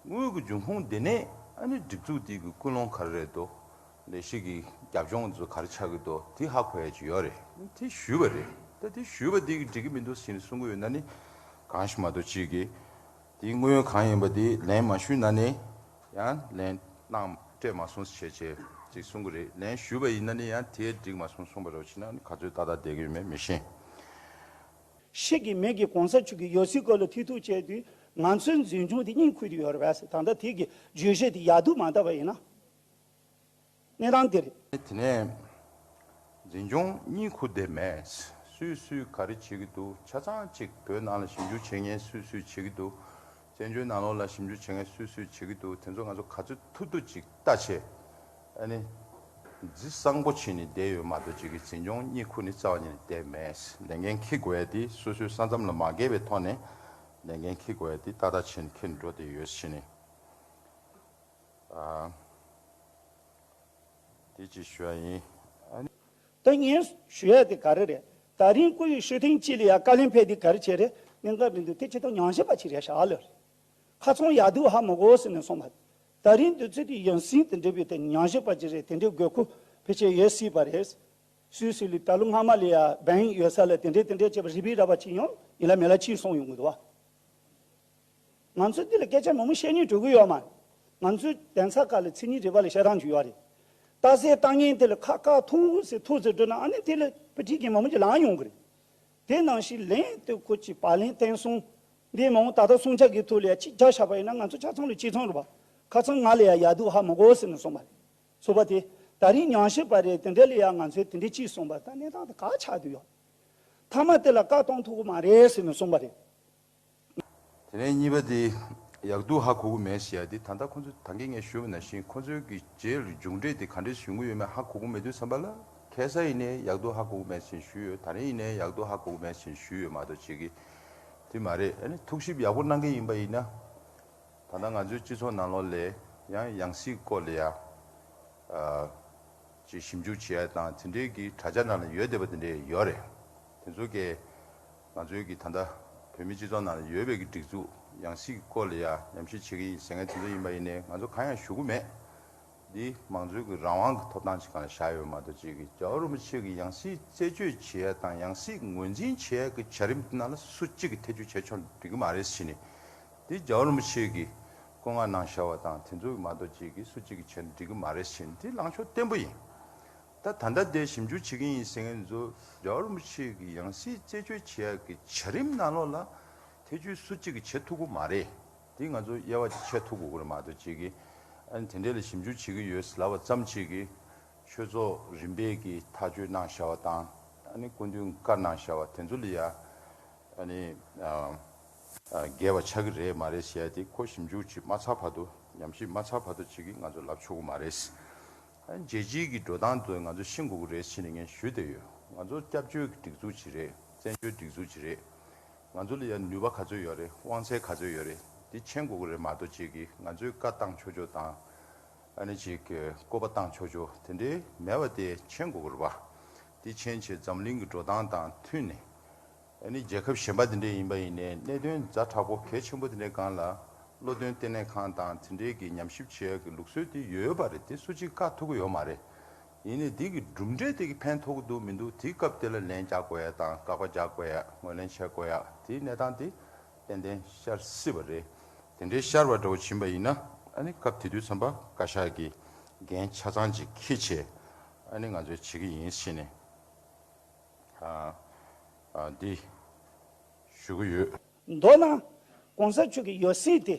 དངུལ་གྱི་འབྱུང་ཁུངས་དེ་ནས་ཨ་ནི་སྒྲིག་འཛུགས་དེ་གི་ཀུན་སློང་ག་རེ་རེད་འདུག་ལས་གཞི་གི་རྒྱབ་ལྗོངས་ཚོ་ག་རེ་ཆགས་ཀྱི་འདུག་དེ་ཧ་གོ་ཡ་ཅིག་ཡོད་རེད། དེ་ཞུས་པ་རེད། ད་དེ་ཞུས་པ་དེ་གི་འགྲིག་གི་མི་འདུག་ཟེར་ནས་གསུང་གི་ཡོད་ན་ནི་གང་ཞིག་མ་གཏོགས་ཅིག་གི་དེའི་དངོས་ཡོད་གང་ཡིན་པ་དེ་ལན་མ་ཞུས་ན་ནི་ཡང་ལན་གནང་སྤྲད་མ་སོང་ཞེས་བྱས་ཅིག་གསུང་གི་རེད། ལན་ཞུས་པ་ཡིན་ན་ནི་ཡང་དེ་འགྲིག་མ་སོང་གསུངས་པ་རེད། ཕྱིན་ན་ནི་ག་ཚོད་ཏག་ཏག་བསྡད་ཀྱི་ཡོད་མེད་མི་ཤེས། ཤི་གི་མེད་གི་གོང་ས་མཆོག་གི་ཡང་སྲིད་སྐོར་ལ་ཐུག་ཐུག་བྱས་དུས་ང་ཚོའི་འཛིན་སྐྱོང་དེ་གཉིད་ཁུག་དུ་ཡོད་རེད་པས། ད་ལྟ་དེ་གི་བརྗོད་གཞི་དེ་ཡག་སྡུག་མ་བལྟ་བ་ཡིན་ན། གནས་སྟངས་འདིར། དེ་ནས་འཛིན་སྐྱོང་གཉིད་ཁུག་བསྡད་མེད། སུས་སུས་ག་རེ་བྱེད་ཀྱི་འདུག་ཆ་ཚང་གཅིག་བོད་ནང་ལ་ཞིབ་འཇུག་བྱེད་མཁན་སུས་སུས་བྱེད་ཀྱི་འདུག་བཙན་བྱོལ་ནང་ལོགས་ལ་ཞིབ་འཇུག་བྱེད་མཁན་སུས་སུས་བྱེད་ཀྱི་འདུག་དེ་ཚོ་ང་ཚོ་ག་ཚོད་ཐུབ་ཐུབ་ཅིག་ལྟ་བྱས། ཨ་ནི། རྫི་གཙང་པོ་བྱས་ནས་བསྡད་ཡོད་མ་གཏོགས་ཅིག་གི་འཛིན་སྐྱོང་གཉིད་ཁུག་ནས་རྩ་བ་ཉིད་ནས་བསྡད་མེད། ལས་འགན་འཁྱེར་དགོས་ཡ་དེ་སོ་སོའི་ས་མཚམས་ལ་མ་འགལ་བའི་ཐོག་ནས་ལས་འགན་འཁྱེར་དགོས་ཡ་དེ་ཏག་ཏག་བྱས་ནས་འཁྱེར་འགྲོ་བསྡད་ཡོད་ཟེར་ནས། ཨ། དེ་ཅིག་ཞུ་ཡ་ཡིན། ཨ་ནི། ད་ངས་ཞུ་ཡ་དེ་ག་རེ་རེད། ད་རིང་སྐུ་ཡི་ཤུལ་ཐེངས་གཅིག་ལ་ཡ་བཀའ་ལན་ཕེབས་དེ་ག་རེ་བྱས་རེད། གནད་འགག་མི་འདུག་དེ་ཅི་ཐུབ་ཉམས་ཞིབ་པ་ཅིག་རེད་ཤག་ཨ་ལོས། ཁ་ཚང་ཡག་སྡུག་ཧ་མ་གོ་ཟེར་ནས་སོང་བ། ད་རིང་དུས་ཚོད་དེ་ཡང་སྲིད་དེ་འདྲ་བའི་དེ་ཉམས་ཞིབ་པ་ཅིག་རེད། དེ་འདྲའི་དགོས་མཁོ་ཕལ་ཆེར་ཡོད་སྲིད་པ་རེད། སུད་སི་ལ་ད་ལོ་སྔ་མ་ལ་ཡ་བན་ཡོད་ས་ལ་དེ་འདྲའི་དེ་འདྲའི་བྱས་པ་རི་བི་ར་བ་ཅིག་ཡང་ཡིན་ལ་མེད་ལ་ཕྱིར་སོང་ཡོང་གི་འདུག་བ། ང་ཚོ་འདི་ལ་སྐད་ཆ་མང་པོ་བཤད་སྙིང་བྲོ་གི་ཡོད་མ་རེད། ང་ཚོའི་གདན་ས་ཁག་ལ་མཚན་ཉིད་རེ་བ་ལ་བཤད་སྟངས་ཅིག་ཡོད་རེད། རྟགས་གསལ་བཏང་མཁན་དེ་ལ་ཁ་བཀག་ཐུག་ཟེར་ཐུག་ཟེར་འགྲོ་ན་ཨ་ནི་དེ་ལ་དཔེ་ཁྲིད་མཁན་མང་པོ་ཅིག་ལངས་ཡོང་གི་རེད། དེ་ནང་བཞིན་ལན་དེ་ཁོ་ཅིག་བག་ལན་བསྟན་སོང་། འདི་མ་འོངས་ད་ལྟ་སྲུང་སྐྱོབ་ཀྱི་ཐོག་ལ་ཡ་གཅིག་རྒྱག་བཞག་པ་ཡིན་ན་ང་ཚོ་ཆ་ཚང་ལ་གཅིག་མཚུངས་རེད་པ། ཁ་སང་ང་ལ་ཡ་ཡག་སྡུག་ཧ་མ་གོ་ཟེར་ནས་གསུངས་པ་རེད། ཚོགས་པ་དེ་ད་རིང་ཉམས་ཞིབ་པ་རེད། དེ་འདྲ་ལ་ཡ་ང་ཚོས་དེ་འདྲ་གཅིག་གསུངས་པ་ད་གནས་སྟངས་དེ་ག་ཆགས་བསྡད་ཡོད། མཐའ་མ་དེ་ལ་བཀའ་གཏོང་ཐུབ་ཀྱི་མ་རེད་ཟེར་ནས་གསུངས་པ་རེད། དེ་ནས་གཉིས་པ་དེ་ཡག་སྡུག་ཧ་གོ་གི་མེད་ཟེར་ཡ་དེ་ད་ལྟ་ཁོ་ཚོས་ད་གིན་ངས་ཞུས་པ་ནང་བཞིན་ཁོ་ཚོའི་གི་རྗེས་ལ་མཇུག་འབྲས་དེ་ག་འདྲས་ཡོང་གི་ཡོད་མེད་ཧ་གོ་གི་མེད་དུས་ཙམ་པ་ལ་ཁ་སང་ཡིན་ནའི་ཡག་སྡུག་ཧ་གོ་གི་མེད་ཟེར་ཞུས་ཡོད། ད་རིང་ཡིན་ནའི་ཡག་སྡུག་ཧ་གོ་གི་མེད་ཟེར་ཞུས་ཡོད་མ་གཏོགས་ཅིག་གི་དེ་མ་རེད། ཨ་ནི་ཐུགས་ཞིབ་ཡག་པོ་གནང་མཁན་ཡིན་པ་ཡིན་ན། ད་ལྟ་ང་ཚོའི་སྤྱི་ཚོགས་ནང་ལོགས་ལ་ཡང་ཡང་སྲིད་སྐོར་ལ་ཡ། ཨ། ཅིག་ཞིབ་འཇུག་བྱེད་ཡ་དང་དེ་འདྲའི་གི་དྲ་རྒྱ་ནང་ལ་ཡོད་བསྡད་པ་དེ་འདྲའི་ཡོད་རེད། དེ་ཚོ་གས་ང་ཚོའི་གི་ད་ལྟ་ བོད་མི་སྤྱི་ཚོགས་ནང་ལ་ཡོད་པའི་གི་སྒྲིག་འཛུགས་ཡང་སྲིད་ཀྱི་སྐོར་ལ་ཡ་ཉམས་ཞིབ་བྱེད་ཀྱི་ཡིན་ཟེར་མཁན་དེ་ཚོ་ཡིན་པ་ཡིན་ནའི་ང་ཚོ་གང་ཡང་ཞུ་གི་མེད། འདི་མང་གཙོའི་གི་རང་དབང་གི་ཐོབ་ཐང་ཅིག་སྒང་ལ་བཞག་ཡོད་མ་གཏོགས་ཅིག་གི་རྒྱལ་བ་རིན་པོ་ཆེ་གི་ཡང་སྲིད་རྩད་གཅོད་བྱེད་ཡ་དང་ཡང་སྲིད་ངོས་འཛིན་བྱེད་ཡ་གི་བྱ་རིམ་དེ་ནང་ལ་སུ་གཅིག་གི་ཐེ་བྱུས་བྱས་ཆོག་འགྲིག་གི་མ་རེད་ཟེར་ནས། འདི་རྒྱལ་བ་རིན་པོ་ཆེ་གི་བཀའ་མངགས་གནང་བཞག་པ་དང་དེ་ཚོ་མ་གཏོགས་ཅིག་གི་སུ་གཅིག་གི་བྱས་ན་འགྲིག་གི་མ་རེད་ཟེར་ནས་འདི་ལངས་ཕྱོགས་བརྟན་པོ་ཡིན། ད་ད་ལྟ་དེ་ཞིབ་འཇུག་བྱེད་ཀྱི་ཡིན་ཟེར་མཁན་ཚོ་རྒྱལ་བ་རིན་པོ་ཆེ་གི་ཡང་སྲིད་རྩད་གཅོད་བྱེད་ཡ་གི་བྱ་རིམ་ནང་ལོགས་ལ་ཐེ་བྱུས་སུ་གཅིག་གིས་བྱེད་ཐུབ་ཀྱི་མ་རེད། དེ་ང་ཚོ་དབྱེ་བ་ཕྱེ་ཐུབ་དགོས་ཀྱི་རེད་མ་གཏོགས་ཅིག་གིས་ཨ་ནི་དེ་འདྲས་ལ་ཞིབ་འཇུག་བྱེད་ཀྱི་ཡོད་ལབ་པ་ཙམ་ཅིག་གིས་ཆོས་ཚོགས་རིམ་པས་ཀྱིས་ཐག་གཅོད་གནང་བཞག་པ་དང་ཨ་ནི་སྐུ་མདུན་བཀའ་གནང་བཞག་པ་དེ་ཚོ་ལ་ཡ། ཨ་ནི་ཨ་ཨ་འགལ་བ་ཆགས་ཀྱི་རེད་མ་རེད་ཟེར་ཡ་དེ་ཁོ་ཞིབ་འཇུག་ཅིག་མ་ཚར་བར་དུ་ཉམས་ཞིབ་མ་ཚར་བར་དུ་ཅིག་གིས་ང་ཚོ་ལབ་ཆོག་གི་མ་རེད། ཨ་ནི་རྒྱལ་སྤྱིའི་གི་འགྲོ་སྟངས་དེ་ང་ཚོ་ཤེས་དགོས་ཀྱི་རེད་ཟེར་ནས་ངས་ཞུས་བསྡད་ཡོད། ང་ཚོ་སྐྱབས་བཅོལ་གྱི་སྒྲིག་འཛུགས་ཅིག་རེད། བཙན་བྱོལ་སྒྲིག་འཛུགས་ཅིག་རེད། ང་ཚོ་ལ་ཡང་ནུས་པ་ག་ཚོད་ཡོད་རེད། དབང་ཚད་ག་ཚོད་ཡོད་རེད། དེ་མཁྱེན་དགོས་ཀྱི་རེད་མ་གཏོགས་ཅིག་གིས་ང་ཚོས་བཀའ་བཏང་ཆོག་ཆོག་དང་། ཨ་ནི་ཅིག་གི་བཀོད་པ་བཏང་ཆོག་ཆོག་དེ་འདྲའི་མེད་པ་དེ་མཁྱེན་དགོས་ཀྱི་རེད་པ། དེ་མཁྱེན་བྱས་འཛམ་གླིང་གི་འགྲོ་སྟངས་དང་མཐུན་ནས། ཨ་ནི་རྒྱལ་ཁབ་གཞན་པ་དེ་འདྲ་ཡིན་པ་ཡིན་ནའི་གནད་དོན་ཛ་དྲག་པོ་གལ་ཆེན་པོ་དེ་འདྲའི་སྒང་ལ་བློ་འདོན་ལྟེ་གནས་ཁང་དང་དེ་འདྲའི་གི་ཉམས་ཞིབ་བྱེད་ཡག་གི་ལུགས་སྲོལ་དེ་ཡོད་པ་རེད། དེ་སུ་གཅིག་བཀག་ཐུབ་ཀྱི་ཡོད་མ་རེད། ཡིན་ནའི་དེ་གི་གྲུབ་འབྲས་དེ་གི་ཕན་ཐོགས་ཀྱི་འདུག་མི་འདུག་དེའི་སྐབས་དེ་ལ་ལན་རྒྱག་དགོས་ཡ་དང་བཀག་པ་རྒྱག་དགོས་ཡ་ངོས་ལེན་བྱེད་དགོས་ཡ་དེའི་གནས་སྟངས་དེ་ཏན་ཏན་ཤར་སྲིད་པ་རེད། དེ་འདྲའི་ཤར་བ་འདྲ་བོ་ཕྱིན་པ་ཡིན་ན་ཨ་ནི་སྐབས་དེ་དུས་ཙམ་པ་བཀའ་ཤག་གི་འགན་ཆ་ཚང་ཅིག་འཁྱེར་བྱས་ཨ་ནི་ང་ཚོས་བྱེད་ཀྱི་ཡིན་ཟེར་ནས། ཨ་ཨ་འདི་ཞུ་གི་ཡོད། མདོར་ན་གོང་ས་མཆོག་གི་ཡང་སྲིད་དེ་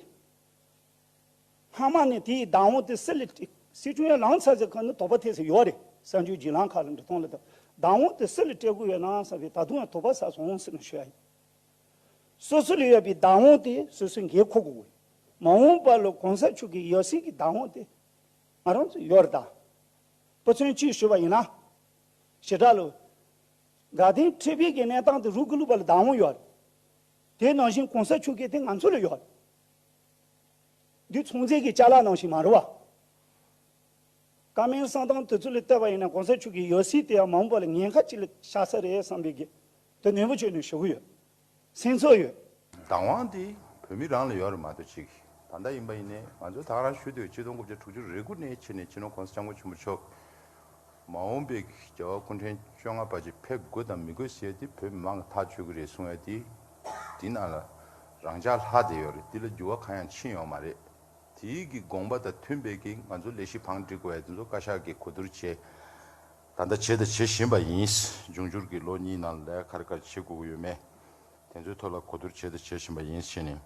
སྔ་མ་ནས་དེའི་བདག་དབང་དེ་སུ་ལ་སྤྲད། སྲིད་སྐྱོང་ཡང་ལངས་ཚར་ཚེ་ཁོ་ནི་དོགས་པ་ཐེབས་སྲིད་ཡོད་རེད། གསར་འགྱུར་བརྒྱུད་ལམ་ཁག་ལ་འགྲོ་སྟངས་ལ་ད་བདག་དབང་དེ་སུ་ལ་སྤྲད་དགོས་ཡོད་ན་བསམ་པའི་ད་དུང་ཡང་དོགས་པ་ཟ་སོང་ཟེར་ནས་ཞུ་ཡ་ཡིན། སོ་སོ་ལ་ཡོད་པའི་བདག་དབང་དེ་སོ་སོས་འགན་འཁུར་དགོས། མ་འོངས་པ་ལ་གོང་ས་མཆོག་གི་ཡང་སྲིད་ཀྱི་བདག་དབང་དེ་ང་རང་ཚོ་ཡོད་རེད་ད། དཔེ་མཚོན་གཅིག་ཞུས་པ་ཡིན་ན། ཞེ་དྲག་ལོ། དགའ་ལྡན་ཁྲི་པའི་གི་གནས་སྟངས་དེ་རུ་ཀུ་ལུ་པ་ལ་བདག་དབང་ཡོད་རེད། དེ་ནང་བཞིན་གོང་ས་མཆོག་གི་དེ་ང་ཚོ་ལ་ཡོད་རེད། འདི་ཚོང་རྫས་ཀྱི་ཅ་ལག་ནང་བཞིན་མ་རེད་བ། བཀའ་མོལ་གསང་སྟངས་དེ་ཚོ་ལ་བལྟས་པ་ཡིན་ན་གོང་ས་མཆོག་གི་ཡང་སྲིད་དེ་ཡང་མ་འོངས་པ་ལ་ཉེན་ཁ་ཅིག་ལ་ཤར་ས་རེད་བསམ་པའི་གི་དེ་ནན་པོ་བྱས་ནས་ཞུ་གི་ཡོད། སེམས་ཚོར་ཡོད། བདག་དབང་དེ་བོད་མི་རང་ལ་ཡོད་རེད་མ་གཏོགས་ཅིག་ད་ལྟ་ཡིན་པ་ཡིན་ནའི་ང་ཚོ་ད་ག་རང་ཞུ་འདོད་ཆིག་སྟོང་དགུ་བརྒྱ་དྲུག་ཅུ་རེ་དགུ་ནས་ཕྱིན་ནས་སྤྱི་ནོར་གོང་ས་སྐྱབས་མགོན་ཆེན་པོ་མཆོག་མ་འོངས་པའི་རྒྱལ་བ་སྐུ་ཕྲེང་བཅོ་ལྔ་པ་ཅིག་ཕེབས་དགོས་དང་མི་དགོས་ཟེར་དེ་བོད་མི་མང་གི་ཐག་གཅོད་ཀྱི་རེད་གསུང་ཡ་དེ། དེ་ནང་ལ་རང་འཇགས་ལྷག་བསྡད་ཡོད་རེད། དེ་ལ་འགྱུར་བ་གང་ཡང་ཕྱིན་ཡོད་མ་རེད། དེའི་གི་དགོངས་པ་དང་མཐུན་པའི་གི་ང་ཚོ་ལས་གཞི་བང་སྒྲིག་དགོས་ཡ་དེ་ཚོ་བཀའ་ཤག་གིས་གོ་བསྡུར་བྱས། ད་ལྟ་བྱས་དང་བྱེད་བཞིན་པ་ཡིན། འབྱུང་འགྱུར་གྱི་ལོ་གཉིས་ནང་ལས་ག་རེ་ག་རེ་བྱེད་དགོས་ཀྱི་ཡོད་མེད། དེ་ཚོའི་ཐོག་ལ་གོ་བསྡུར་བྱས་དང་བྱེད་བཞིན་པ་ཡིན་ཞེས་ནས་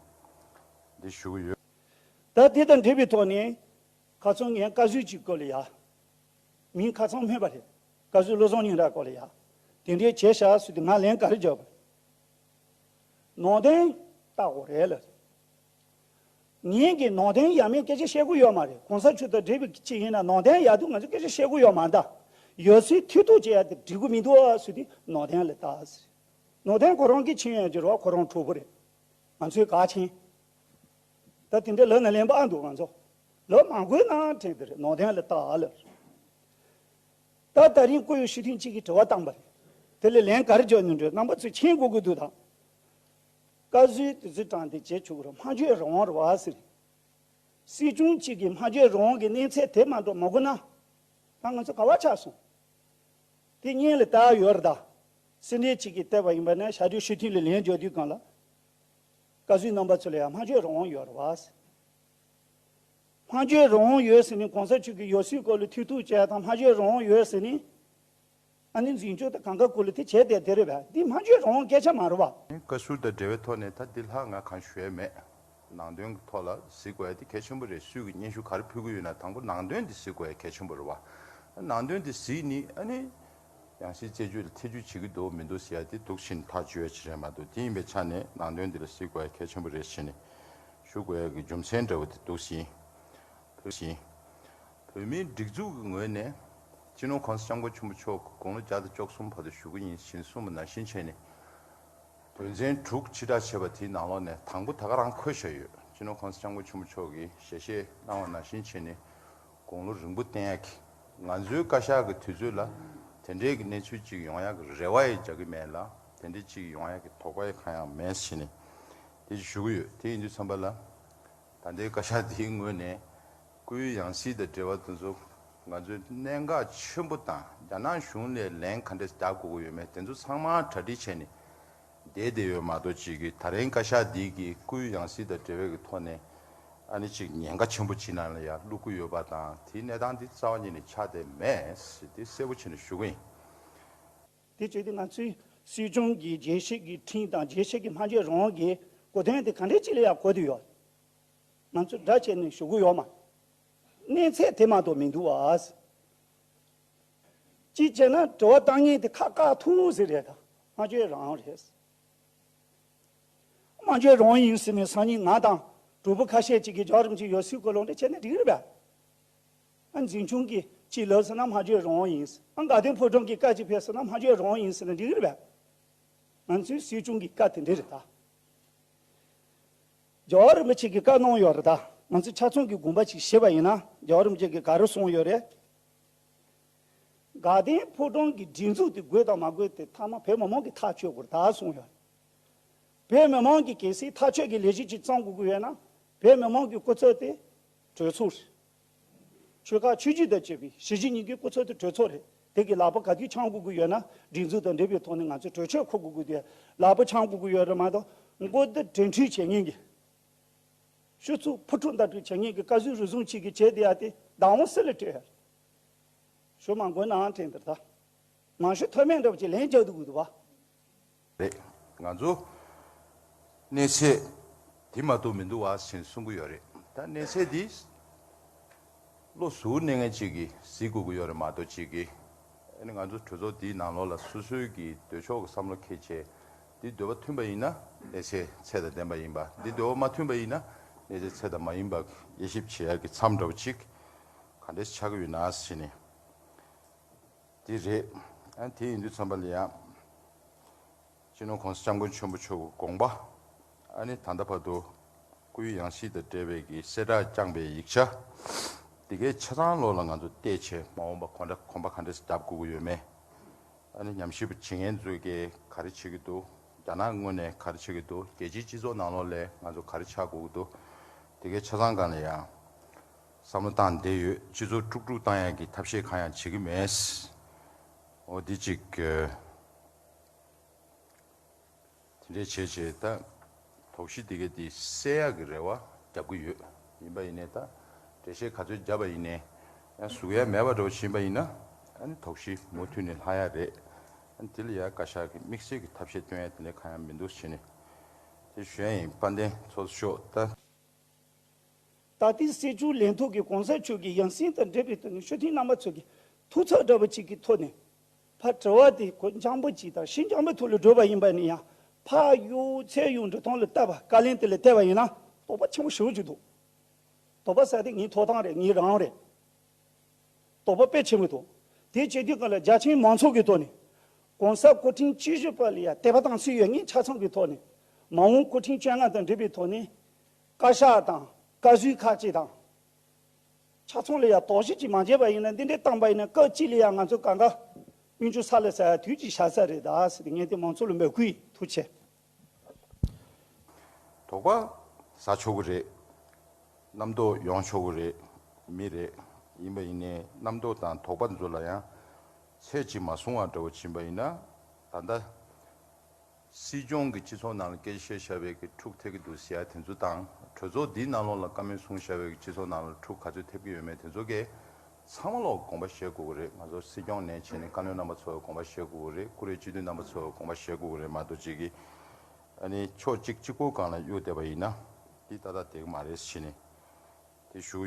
འདི་ཞུ་གི་ཡོད། ད་དེ་དང་འབྲེལ་བའི་ཐོག་ནས་ཁ་སང་ངས་བཀའ་ཟུར་གཅིག་སྐོར་ལ་ཡ། མིང་ཁ་སང་སྨོས་པ་རེད། བཀའ་ཟུར་བློ་བཟང་སྙན་གྲགས་སྐོར་ལ་ཡ། དེ་འདྲའི་བྱས་ཤག་ཟེར་དུས་ང་ལན་ག་རེ་རྒྱབ་པ་རེད། ནང་དོན་ལྟ་དགོས་རེད་ལ། ངས་ཀྱི་ནང་དོན་ཡ་མེད་སྐད་ཆ་བཤད་དགོས་ཡོད་མ་རེད། གོང་ས་མཆོག་དང་འབྲེལ་བའི་ཅིག་ཡིན་ན་ནང་དོན་ཡག་སྡུག་ང་ཚོ་སྐད་ཆ་བཤད་དགོས་ཡོད་མ་རེད་ད། ཡང་སྲིད་མཐུན་གཏུག་བྱེད་ཡ་དེ་འགྲིག་གི་མི་འདུག་ཟེར་དུས་ནང་དོན་ལ་ལྟ་ཟེར། ནང་དོན་ཁོ་རང་གིས་ཕྱིན་ཡོད་ཀྱི་རེད་བ། ཁོ་རང་གྲོགས་པོ་རེད། ང་ཚོས་ག་ཕྱིན། ད་དེ་འདྲའི་ལབ་ན་ལན་པ་ཨ་འདུག་ང་ཚོ། ལབ་མ་དགོས་ན་དྲན་དེ་རེད། ནང་དོན་ལ་ལྟ་ཨ་ལབ། ད་ད་རིང་བཀུར་འོས་ཞུ་མཁན་གཅིག་གིས་དྲི་བ་བཏང་པ་རེད། དེ་ལ་ལན་ག་རེ་རྒྱག་ནི་འདྲ་རྣམ་པ་ཚོས་མཁྱེན་དགོས་ཀྱི་འདུག་ད། བཀའ་ཟུར་དེ་ཚོའི་གྲངས་དེ་བྱེད་ཆོག་གི་རེད། སྨྲ་བརྗོད་རང་དབང་རེད་བ་ཟེར། སྲིད་སྐྱོང་གཅིག་གིས་སྨྲ་བརྗོད་རང་དབང་གི་གནས་ཚད་དེ་མ་གཏོགས་མ་གོ་ན། ད་ང་ཚོ་ག་བ་ཆགས་སོང་། དེ་སྔོན་ལ་ལྟ་ཡོད་རེད་ད། སེ་འབྲས་གཅིག་གིས་བལྟས་པ་ཡིན་པ་ན་ཞབས་དྲུང་ཞུ་མཁན་ལ་ལན་རྒྱག་དུས་སྒང་ལ། བཀའ་ཟུར་རྣམ་པ་ཚོ་ལ་ཡང་སྨྲ་བརྗོད་རང་དབང་ཡོད་རེད་བ། སྨྲ་བརྗོད་རང་དབང་ཡོད་ཟེར་ནས་གོང་ས་མཆོག་གི་ཡང་སྲིད་སྐོར་ལ་ཐུགས་གཏུག་བྱས་དང་སྨྲ་བརྗོད་རང་དབང་ཡོད་ཟེར་ནས། ཨ་ནི་འཛིན་སྐྱོང་དང་གང་ག་སྐོར་ལ་དེ་བྱས་བསྡད་དེ་རེད་པས། འདི་སྨྲ་བརྗོད་རང་དབང་སྐད་ཆ་མ་རེད་བ། བཀའ་ཟུར་དང་འབྲེལ་བའི་ཐོག་ནས་ད་འདི་ལྷག་ང་གང་ཞུ་ཡས་མེད། ནང་དོན་གྱི་ཐོག་ལ་གཟིགས་དགོས་ཡ་དེ་གལ་ཆེན་པོ་རེད། སུས་ཀྱི་སྙན་ཞུ་ག་རེ་ཕུལ་གྱི་ཡོད་ན་དང་པོ་ནང་དོན་དེ་གཟིགས་དགོས་ཡ་གལ་ཆེན་པོ་རེད་བ། ནང་དོན་དེ་གཟིགས་ནི་ཨ་ནི། ཡང་སྲིད་རྩད་གཅོད་ལ་ཐེ་ཇུས་བྱེད་ཀྱི་འདུག་མི་འདུག་ཟེར་ཡ་དེ་འདུག་བཞིན་ཐག་གཅོད་ཡ་ཅིག་རེད་མ་གཏོགས། དེ་ཡིན་པའི་ཆ་ནས་ནང་དོན་འདི་ལ་གཟིགས་དགོས་ཡ་གལ་ཆེན་པོ་རེད་ཟེར་ནས་ཞུ་དགོས་ཡ་གི་རྒྱུ་མཚན་འདྲ་བོ་དེ་འདུག་ཟིན། བོད་ཟིན། བོད་མིའི་སྒྲིག་འཛུགས་ཀྱི་ངོས་ནས་སྤྱི་ནོར་གོང་ས་སྐྱབས་མགོན་ཆེན་པོ་མཆོག་གི་དགུང་ལོ་བརྒྱ་དང་བཅུ་གསུམ་བར་དུ་བཞུགས་ཀྱི་ཡིན་ཞེས་གསུངས་པ་ནང་བཞིན་བྱས་ནས། དོན་ཚན་དྲུག་ཕྱིར་བསྒྲགས་བྱས་པ་དེའི་ནང་ལོགས་ནས་དང་པོ་ད་ག་རང་འཁོད་བཞག་ཡོད། སྤྱི་ནོར་གོང་ས་སྐྱབས་མགོན་ཆེན་པོ་མཆོག་གིས་ཞལ་བཞེས་གནང་བ་ནང་བཞིན་བྱས་ནས་དགུང་ལོ་རིང་པོ་བསྟེན་ཡག་གི། ང་ཚོའི་བཀའ་ཤག་གི་དུས་ཚོད་ལ་དེ་འདྲའི་གི་གནས་ཚུལ་ཅིག་ཡོང་ཡག་གི་རེ་བ་ཡང་རྒྱག་གི་མེད་ལ། དེ་འདྲའི་ཅིག་ཡོང་ཡག་གི་དོགས་པ་ཡང་གང་ཡང་མེད་ཟེར་ནས་ དེ་ཞུ་གི་ཡོད། དེ་ཡིན་དུས་ཙམ་པ་ལ། ད་ལྟའི་བཀའ་ཤག་འདིའི་ངོས་ནས་སྐུའི་ཡང་སྲིད་དང་འབྲེལ་བ་དེ་ཚོ་ང་ཚོས་གནད་འགག་ཆེན་པོ་དང་རྒྱ་ནག་གཞུང་ལ་ལན་ག་འདྲ་རྒྱག་དགོས་ཀྱི་ཡོད་མེད་དེ་ཚོ་ཚང་མ་གྲ་སྒྲིག་བྱས་ནས་བསྡད་བསྡད་ཡོད་མ་གཏོགས། ཅིག་གིས་ད་རིང་བཀའ་ཤག་འདི་གིས་སྐུའི་ཡང་སྲིད་དང་འབྲེལ་བའི་གི་ཐོག་ནས་ཨ་ནི་ཅིག་ཉེན་ཁ་ཆེན་པོ་ཅིག་ནང་ལ་ཡར་བླུག་གི་ཡོད་པ་དང་། དེའི་གནས་སྟངས་འདི་རྩ་བ་ཉིད་ནས་ཆགས་བསྡད་མེད་ཟེར་དེ་གསལ་པོ་བྱས་ནས་ཞུ་གི་ཡིན། དེ་བྱས་ཏེ་ང་ཚོའི་སྲིད་སྐྱོང་གི་རྒྱལ་སྤྱི་གི་ཁྲིམས་དང་རྒྱལ་སྤྱི་གི་སྨྲ་བརྗོད་རང་དབང་གི་གོ་དོན་དེ་ག་འདྲས་ཅིག་ལ་ཡང་གོ་བསྡད་ཡོད། ང་ཚོས་སྒྲ་བྱས་ནས་ཞུ་གི་ཡོད་མ། གནས་ཚད་དེ་མ་གཏོགས་མི་འདུག་བ། གཅིག་བྱས་ན་དྲི་བ་བཏང་མཁན་དེ་ཁ་བཀག་ཐུབ་ཟེར་རེད་ད། སྨྲ་བརྗོད་རང་དབང་རེད། སྨྲ་བརྗོད་རང་དབང་ཡིན་ཟེར་ནས་སང་ཉིན་ང་དང་གྲོགས་པོ་ཁ་ཤས་ཅིག་གིས་རྒྱལ་བ་རིན་པོ་ཆེ་ཡར་སྲུང་སྐོར་ལོག་འདྲ་བྱས་ན་འགྲིག་རེད་པས། ཨ་འཛིན་སྐྱོང་གིས་ཅིག་ལབ་ཟེར་ན་སྨྲ་བརྗོད་རང་དབང་ཡིན། ཨ་དགའ་ལྡན་ཕོ་བྲང་གིས་བཀའ་ཅིག་ཕེབས་ཟེར་ན་སྨྲ་བརྗོད་རང་དབང་ཡིན་ཟེར་ན་འགྲིག་རེད་པས། ང་ཚོའི་སྲིད་སྐྱོང་གི་བཀའ་དེ་འདྲ་རེད་ད། རྒྱལ་བ་རིན་པོ་ཆེ་གིས་བཀའ་གནང་ཡོད་རེད་ད། ང་ཚོ་ཆ་ཚང་གིས་དགོངས་པ་ཅིག་བཞེས་པ་ཡིན་ན་རྒྱལ་བ་རིན་པོ་ཆེ་གིས་ག་རེ་གསུངས་ཡོད་རེད། དགའ་ལྡན་ཕོ་བྲང་གི་སྒྲིག་འཛུགས་དེ་དགོས་དང་མ་དགོས་དེ་ཐ་མ་བོད་མི་མང་གིས་ཐག་གཅོད་དགོས་རེད་ད་གསུངས་ཡོད། བོད་མི་མང་གིས་གལ་སྲིད་ཐག་གཅོད་ཀྱི་ལས་གཞི་ཅིག་བརྩམ་དགོས་ཀྱི་ཡོད་ན་བོད་མི་མང་གི་སྐུ་ཚབ་དེ་གྲོས་ཚོགས་རེད། ཆོལ་ཁ་ཆོས་བརྒྱུད་དང་བཅས་པའི་གཞི་བྱེས་གཉིས་ཀའི་སྐུ་ཚབ་དེ་གྲོས་ཚོགས་རེད། དེ་གི་ལག་པ་ག་དུས་འཆང་དགོས་ཀྱི་ཡོད་ན་སྒྲིག་འཛུགས་དང་འབྲེལ་བའི་ཐོག་ནས་ང་ཚོས་གྲོས་ཆོད་འཁུར་དགོས་ཀྱི་དེ་ལག་པ་འཆང་དགོས་ཀྱི་ཡོད་རེད་མ་གཏོགས། མགོ་འདི་དྲན་འཁྲུལ་བྱེད་མཁན་གྱི་ཤུ་ཚུགས་ཕུ་ཁྲུ་ལྟ་གྲུ་བྱེད་མཁན་གྱི་བཀའ་ཟུར་རུལ་སུངས་ཅིག་གིས་བྱས་བསྡད་ཡ་དེ་བདག་དབང་སུ་ལ་སྤྲད་ཡ་རེད། ཞུ་མ་དགོས་ནའང་དྲན་འདིར་ད། མང་ཤོས་མཐོ་དམན་འདྲ་པོ་ཅིག་ལན་རྒྱག་འདུག་གི་འདུག་བ། རེད། ང་ཚོ་གནས་ཚད་འདི་མ་གཏོགས་མི་འདུག་བ་ཞེས་གསུང་གི་ཡོད་རེད། ད་གནས་ཚད་འདི་བློ་གཟུ་བོར་གནས་མཁན་ཅིག་གིས་གཟིགས་དགོས་ཀྱི་ཡོད་རེད་མ་གཏོགས་ཅིག་གིས། ཨ་ནི་ང་ཚོ་གྲོས་ཚོགས་འདིའི་ནང་ལོགས་ལ་སོ་སོའི་གི་འདོད་ཕྱོགས་ཀྱི་བསམ་བློ་འཁྱེར་བྱས་འདི་འདོད་པ་མཐུན་པ་ཡིན་ན་གནས་ཚད་ཚད་དང་ལྡན་པ་ཡིན་པ། འདི་འདོད་པ་མ་མཐུན་པ་ཡིན་ན་གནས་ཚད་ཚད་དང་མ་ཡིན་པ་དབྱེ་ཞིབ་བྱེད་ཡག་གི་མཚམས་འདྲ་པོ་ཅིག་ག་འདྲས་ཆགས་ཀྱི་ཡོད་ན་ཟེར་ནས། དེ་རེད། ཨ་དེ་ཡིན་དུས་ཙམ་པ་ལ་ཡང་། སྤྱི་ནོར་༸གོང་ས་༸སྐྱབས་མགོན་ཆེན་པོ་མཆོག་གི་དགོངས་པ། ཨ་ནི་ད་ལྟ་བར་དུ་སྐུའི་ཡང་སྲིད་དང་འབྲེལ་བའི་གི་གསལ་བསྒྲགས་བསྐྱངས་པའི་ཡིག་ཆ། འདི་གའི་ཆ་ཚང་ལོགས་ལ་ང་ཚོ་བལྟས་བྱས་མ་འོངས་པ་གོམ་པ་གོམ་པ་ག་འདྲས་བརྒྱབ་དགོས་ཀྱི་ཡོད་མེད། ཨ་ནི་ཉམས་ཞིབ་པ་བྱེད་མཁན་ཚོས་གི་ག་རེ་བྱེད་ཀྱི་འདུག་རྒྱ་ནག་ངོས་ནས་ག་རེ་བྱེད་ཀྱི་འདུག་རྒྱལ་སྤྱིའི་སྤྱི་ཚོགས་ནང་ལོགས་ལ་ང་ཚོ་ག་རེ་ཆགས་དགོས་ཀྱི་འདུག་དེ་གའི་ཆ་ཚང་སྒང་ལ་ཡང་བསམ་བློ་བཏང་བསྡད་ཡོད། སྤྱི་ཚོགས་དཀྲུག་དཀྲུག་བཏང་ཡག་གི་ཐབས་ཤེས་གང་ཡང་བྱེད་ཀྱི་མེད། འོ་འདི་གཅིག་དེ་འདྲའི་བྱས་བྱས་ད་དོགས་གཞི་འདི་ག་འདི་སེལ་ཡག་གི་རེ་བ་རྒྱབ་ཀྱི་ཡོད། ཡིན་པ་ཡིན་ནའི་ད་འགྲེལ་བཤད་ག་ཚོད་བརྒྱབ་པ་ཡིན་ནའི་ཡང་ཟུག་ཡ་མེད་པ་འདྲ་བོ་ཕྱིན་པ་ཡིན་ན་ཨ་ནི་དོགས་གཞི་མུ་མཐུད་ནས་ལྷག་ཡ་རེད། ཨ་ནི་དེ་ལ་ཡ་བཀའ་ཤག་གི་དམིགས་བསལ་གྱི་ཐབས་ཤེས་སྟོན་ཡ་དེ་འདྲ་གང་ཡང་མི་འདུག་ཟེར་ནས་དེ་ཞུ་ཡ་ཡིན། དཔལ་ལྡན་ཚོགས་གཙོ་མཆོག་ད། ད་ལྟའི་སྲིད་བྱུས་ལས་ཐོག་གི་གོང་ས་མཆོག་གི་ཡང་སྲིད་དང་འབྲེལ་བའི་ཐོག་ནས་སྤྱི་འཐུས་རྣམ་པ་ཚོ་གི་ཐུགས་ཚོགས་འདྲ་བོ་ཅིག་གི་ཐོག་ནས་ཕར་དྲི་བ་དེ་གོ་འཇམ་པོ་ཅིག་དང་ཤིན་འཇམ་པོའི་ཐོག་ལ་བསྒྲུབས་པ་ཡིན་པ་ནི་ཡང་ཕར་གཡུག་ཚུར་གཡུག་འགྲོ་སྟངས་ལ་བལྟས་པ་བཀའ་ལན་དེ་ལ་བལྟས་པ་ཡིན་ན་དོགས་པ་ཆེན་པོ་ཞེ་པོ་ཅིག་འདུག་དོགས་པ་ཟེར་དེ་ངའི་ཐོབ་ཐང་རེད། ངའི་རང་དབང་རེད། དོགས་པ་དཔེ་ཆེན་པོ་འདུག་དེ་བྱེད་དུས་སྒང་ལ་རྒྱ་ཆེའི་མང་ཚོགས་ཀྱི་ཐོག་ནས་༸གོང་ས་སྐུ་ཕྲེང་བཅུ་བཞི་པ་ལ་ཡ་དད་པ་དང་སྲི་ཡོད་ངས་ཆ་ཚང་གི་ཐོག་ནས་མ་འོངས་སྐུ་ཕྲེང་བཅོ་ལྔ་དང་འབྲེལ་བའི་ཐོག་ནས་བཀའ་ཤག་དང་བཀའ་ཟུར་ཁག་ཅིག་དང་ཆ་ཚང་ལ་ཡ་དོགས་གཞི་ཅིག་མ་བྱས་པ་ཡིན་ན་འདི་འདྲའི་བཏང་པ་ཡིན་ན་སྐབས་གཅིག་ལ་ཡ་ང་ཚོ་གང་ག་སྨིན་ཆུ་ས་ལ་ཟ་ཡ་དུས་ཀྱི་ཤ་ཚ་རེད་ད་ཟེར་ཏེ་ངས་དེ་མང་ཚོགས་ལ་འབོད་སྐུལ་ཡིན། ཐུགས་རྗེ་ཆེ། དོགས་པ་ཟ་ཆོག་གི་རེད། རྣམ་རྟོག་ཡོང་ཆོག་གི་རེད། མི་རེད། ཡིན་པ་ཡིན་ནའི་རྣམ་རྟོག་དང་དོགས་པ་ཚོ་ལ་ཡང་ཚད་ཅིག་མ་སོང་བ་འདྲ་བོ་ཕྱིན་པ་ཡིན་ན་ད་ལྟ་སྲིད་སྐྱོང་གི་སྤྱི་ཚོགས་ནང་ལ་སྐད་ཆ་བཤད་བཞག་པའི་གི་འཁྲུག་ཐེབས་ཀྱི་འདུག་ཟེར་ཡ་དེ་ཚོ་དང་གྲོས་ཚོགས་འདིའི་ནང་ལོགས་ལ་བཀའ་མོལ་གསུངས་བཞག་པའི་གི་སྤྱི་ཚོགས་ནང་ལ་འཁྲུག་ག་ཚོད་ཐེབས་ཀྱི་ཡོད་མེད་དེ་ཚོ་གས་ཚང་མ་ལོག་དགོངས་པ་བཞེས་དགོས་ཀྱི་རེད། ང་ཚོ་སྲིད་སྐྱོང་ནས་བྱས་ནས་བཀའ་བློན་རྣམ་པ་ཚོ་དགོངས་པ་བཞེས་དགོས་ཀྱི་རེད། བཀུར་འོས་སྤྱི་འཐུས་རྣམ་པ་ཚོ་དགོངས་པ་བཞེས་དགོས་ཀྱི་རེད་མ་གཏོགས་ཅིག་གིས་ཨ་ནི་ཕྱོགས་གཅིག་གཅིག་པོ་སྒང་ལ་གཡུག་བསྡད་པ་ཡིན་ན་འདི་ཏག་ཏག་བསྡད་ཀྱི་མ་རེད་ཟེར་ནས་དེ་ཞུ་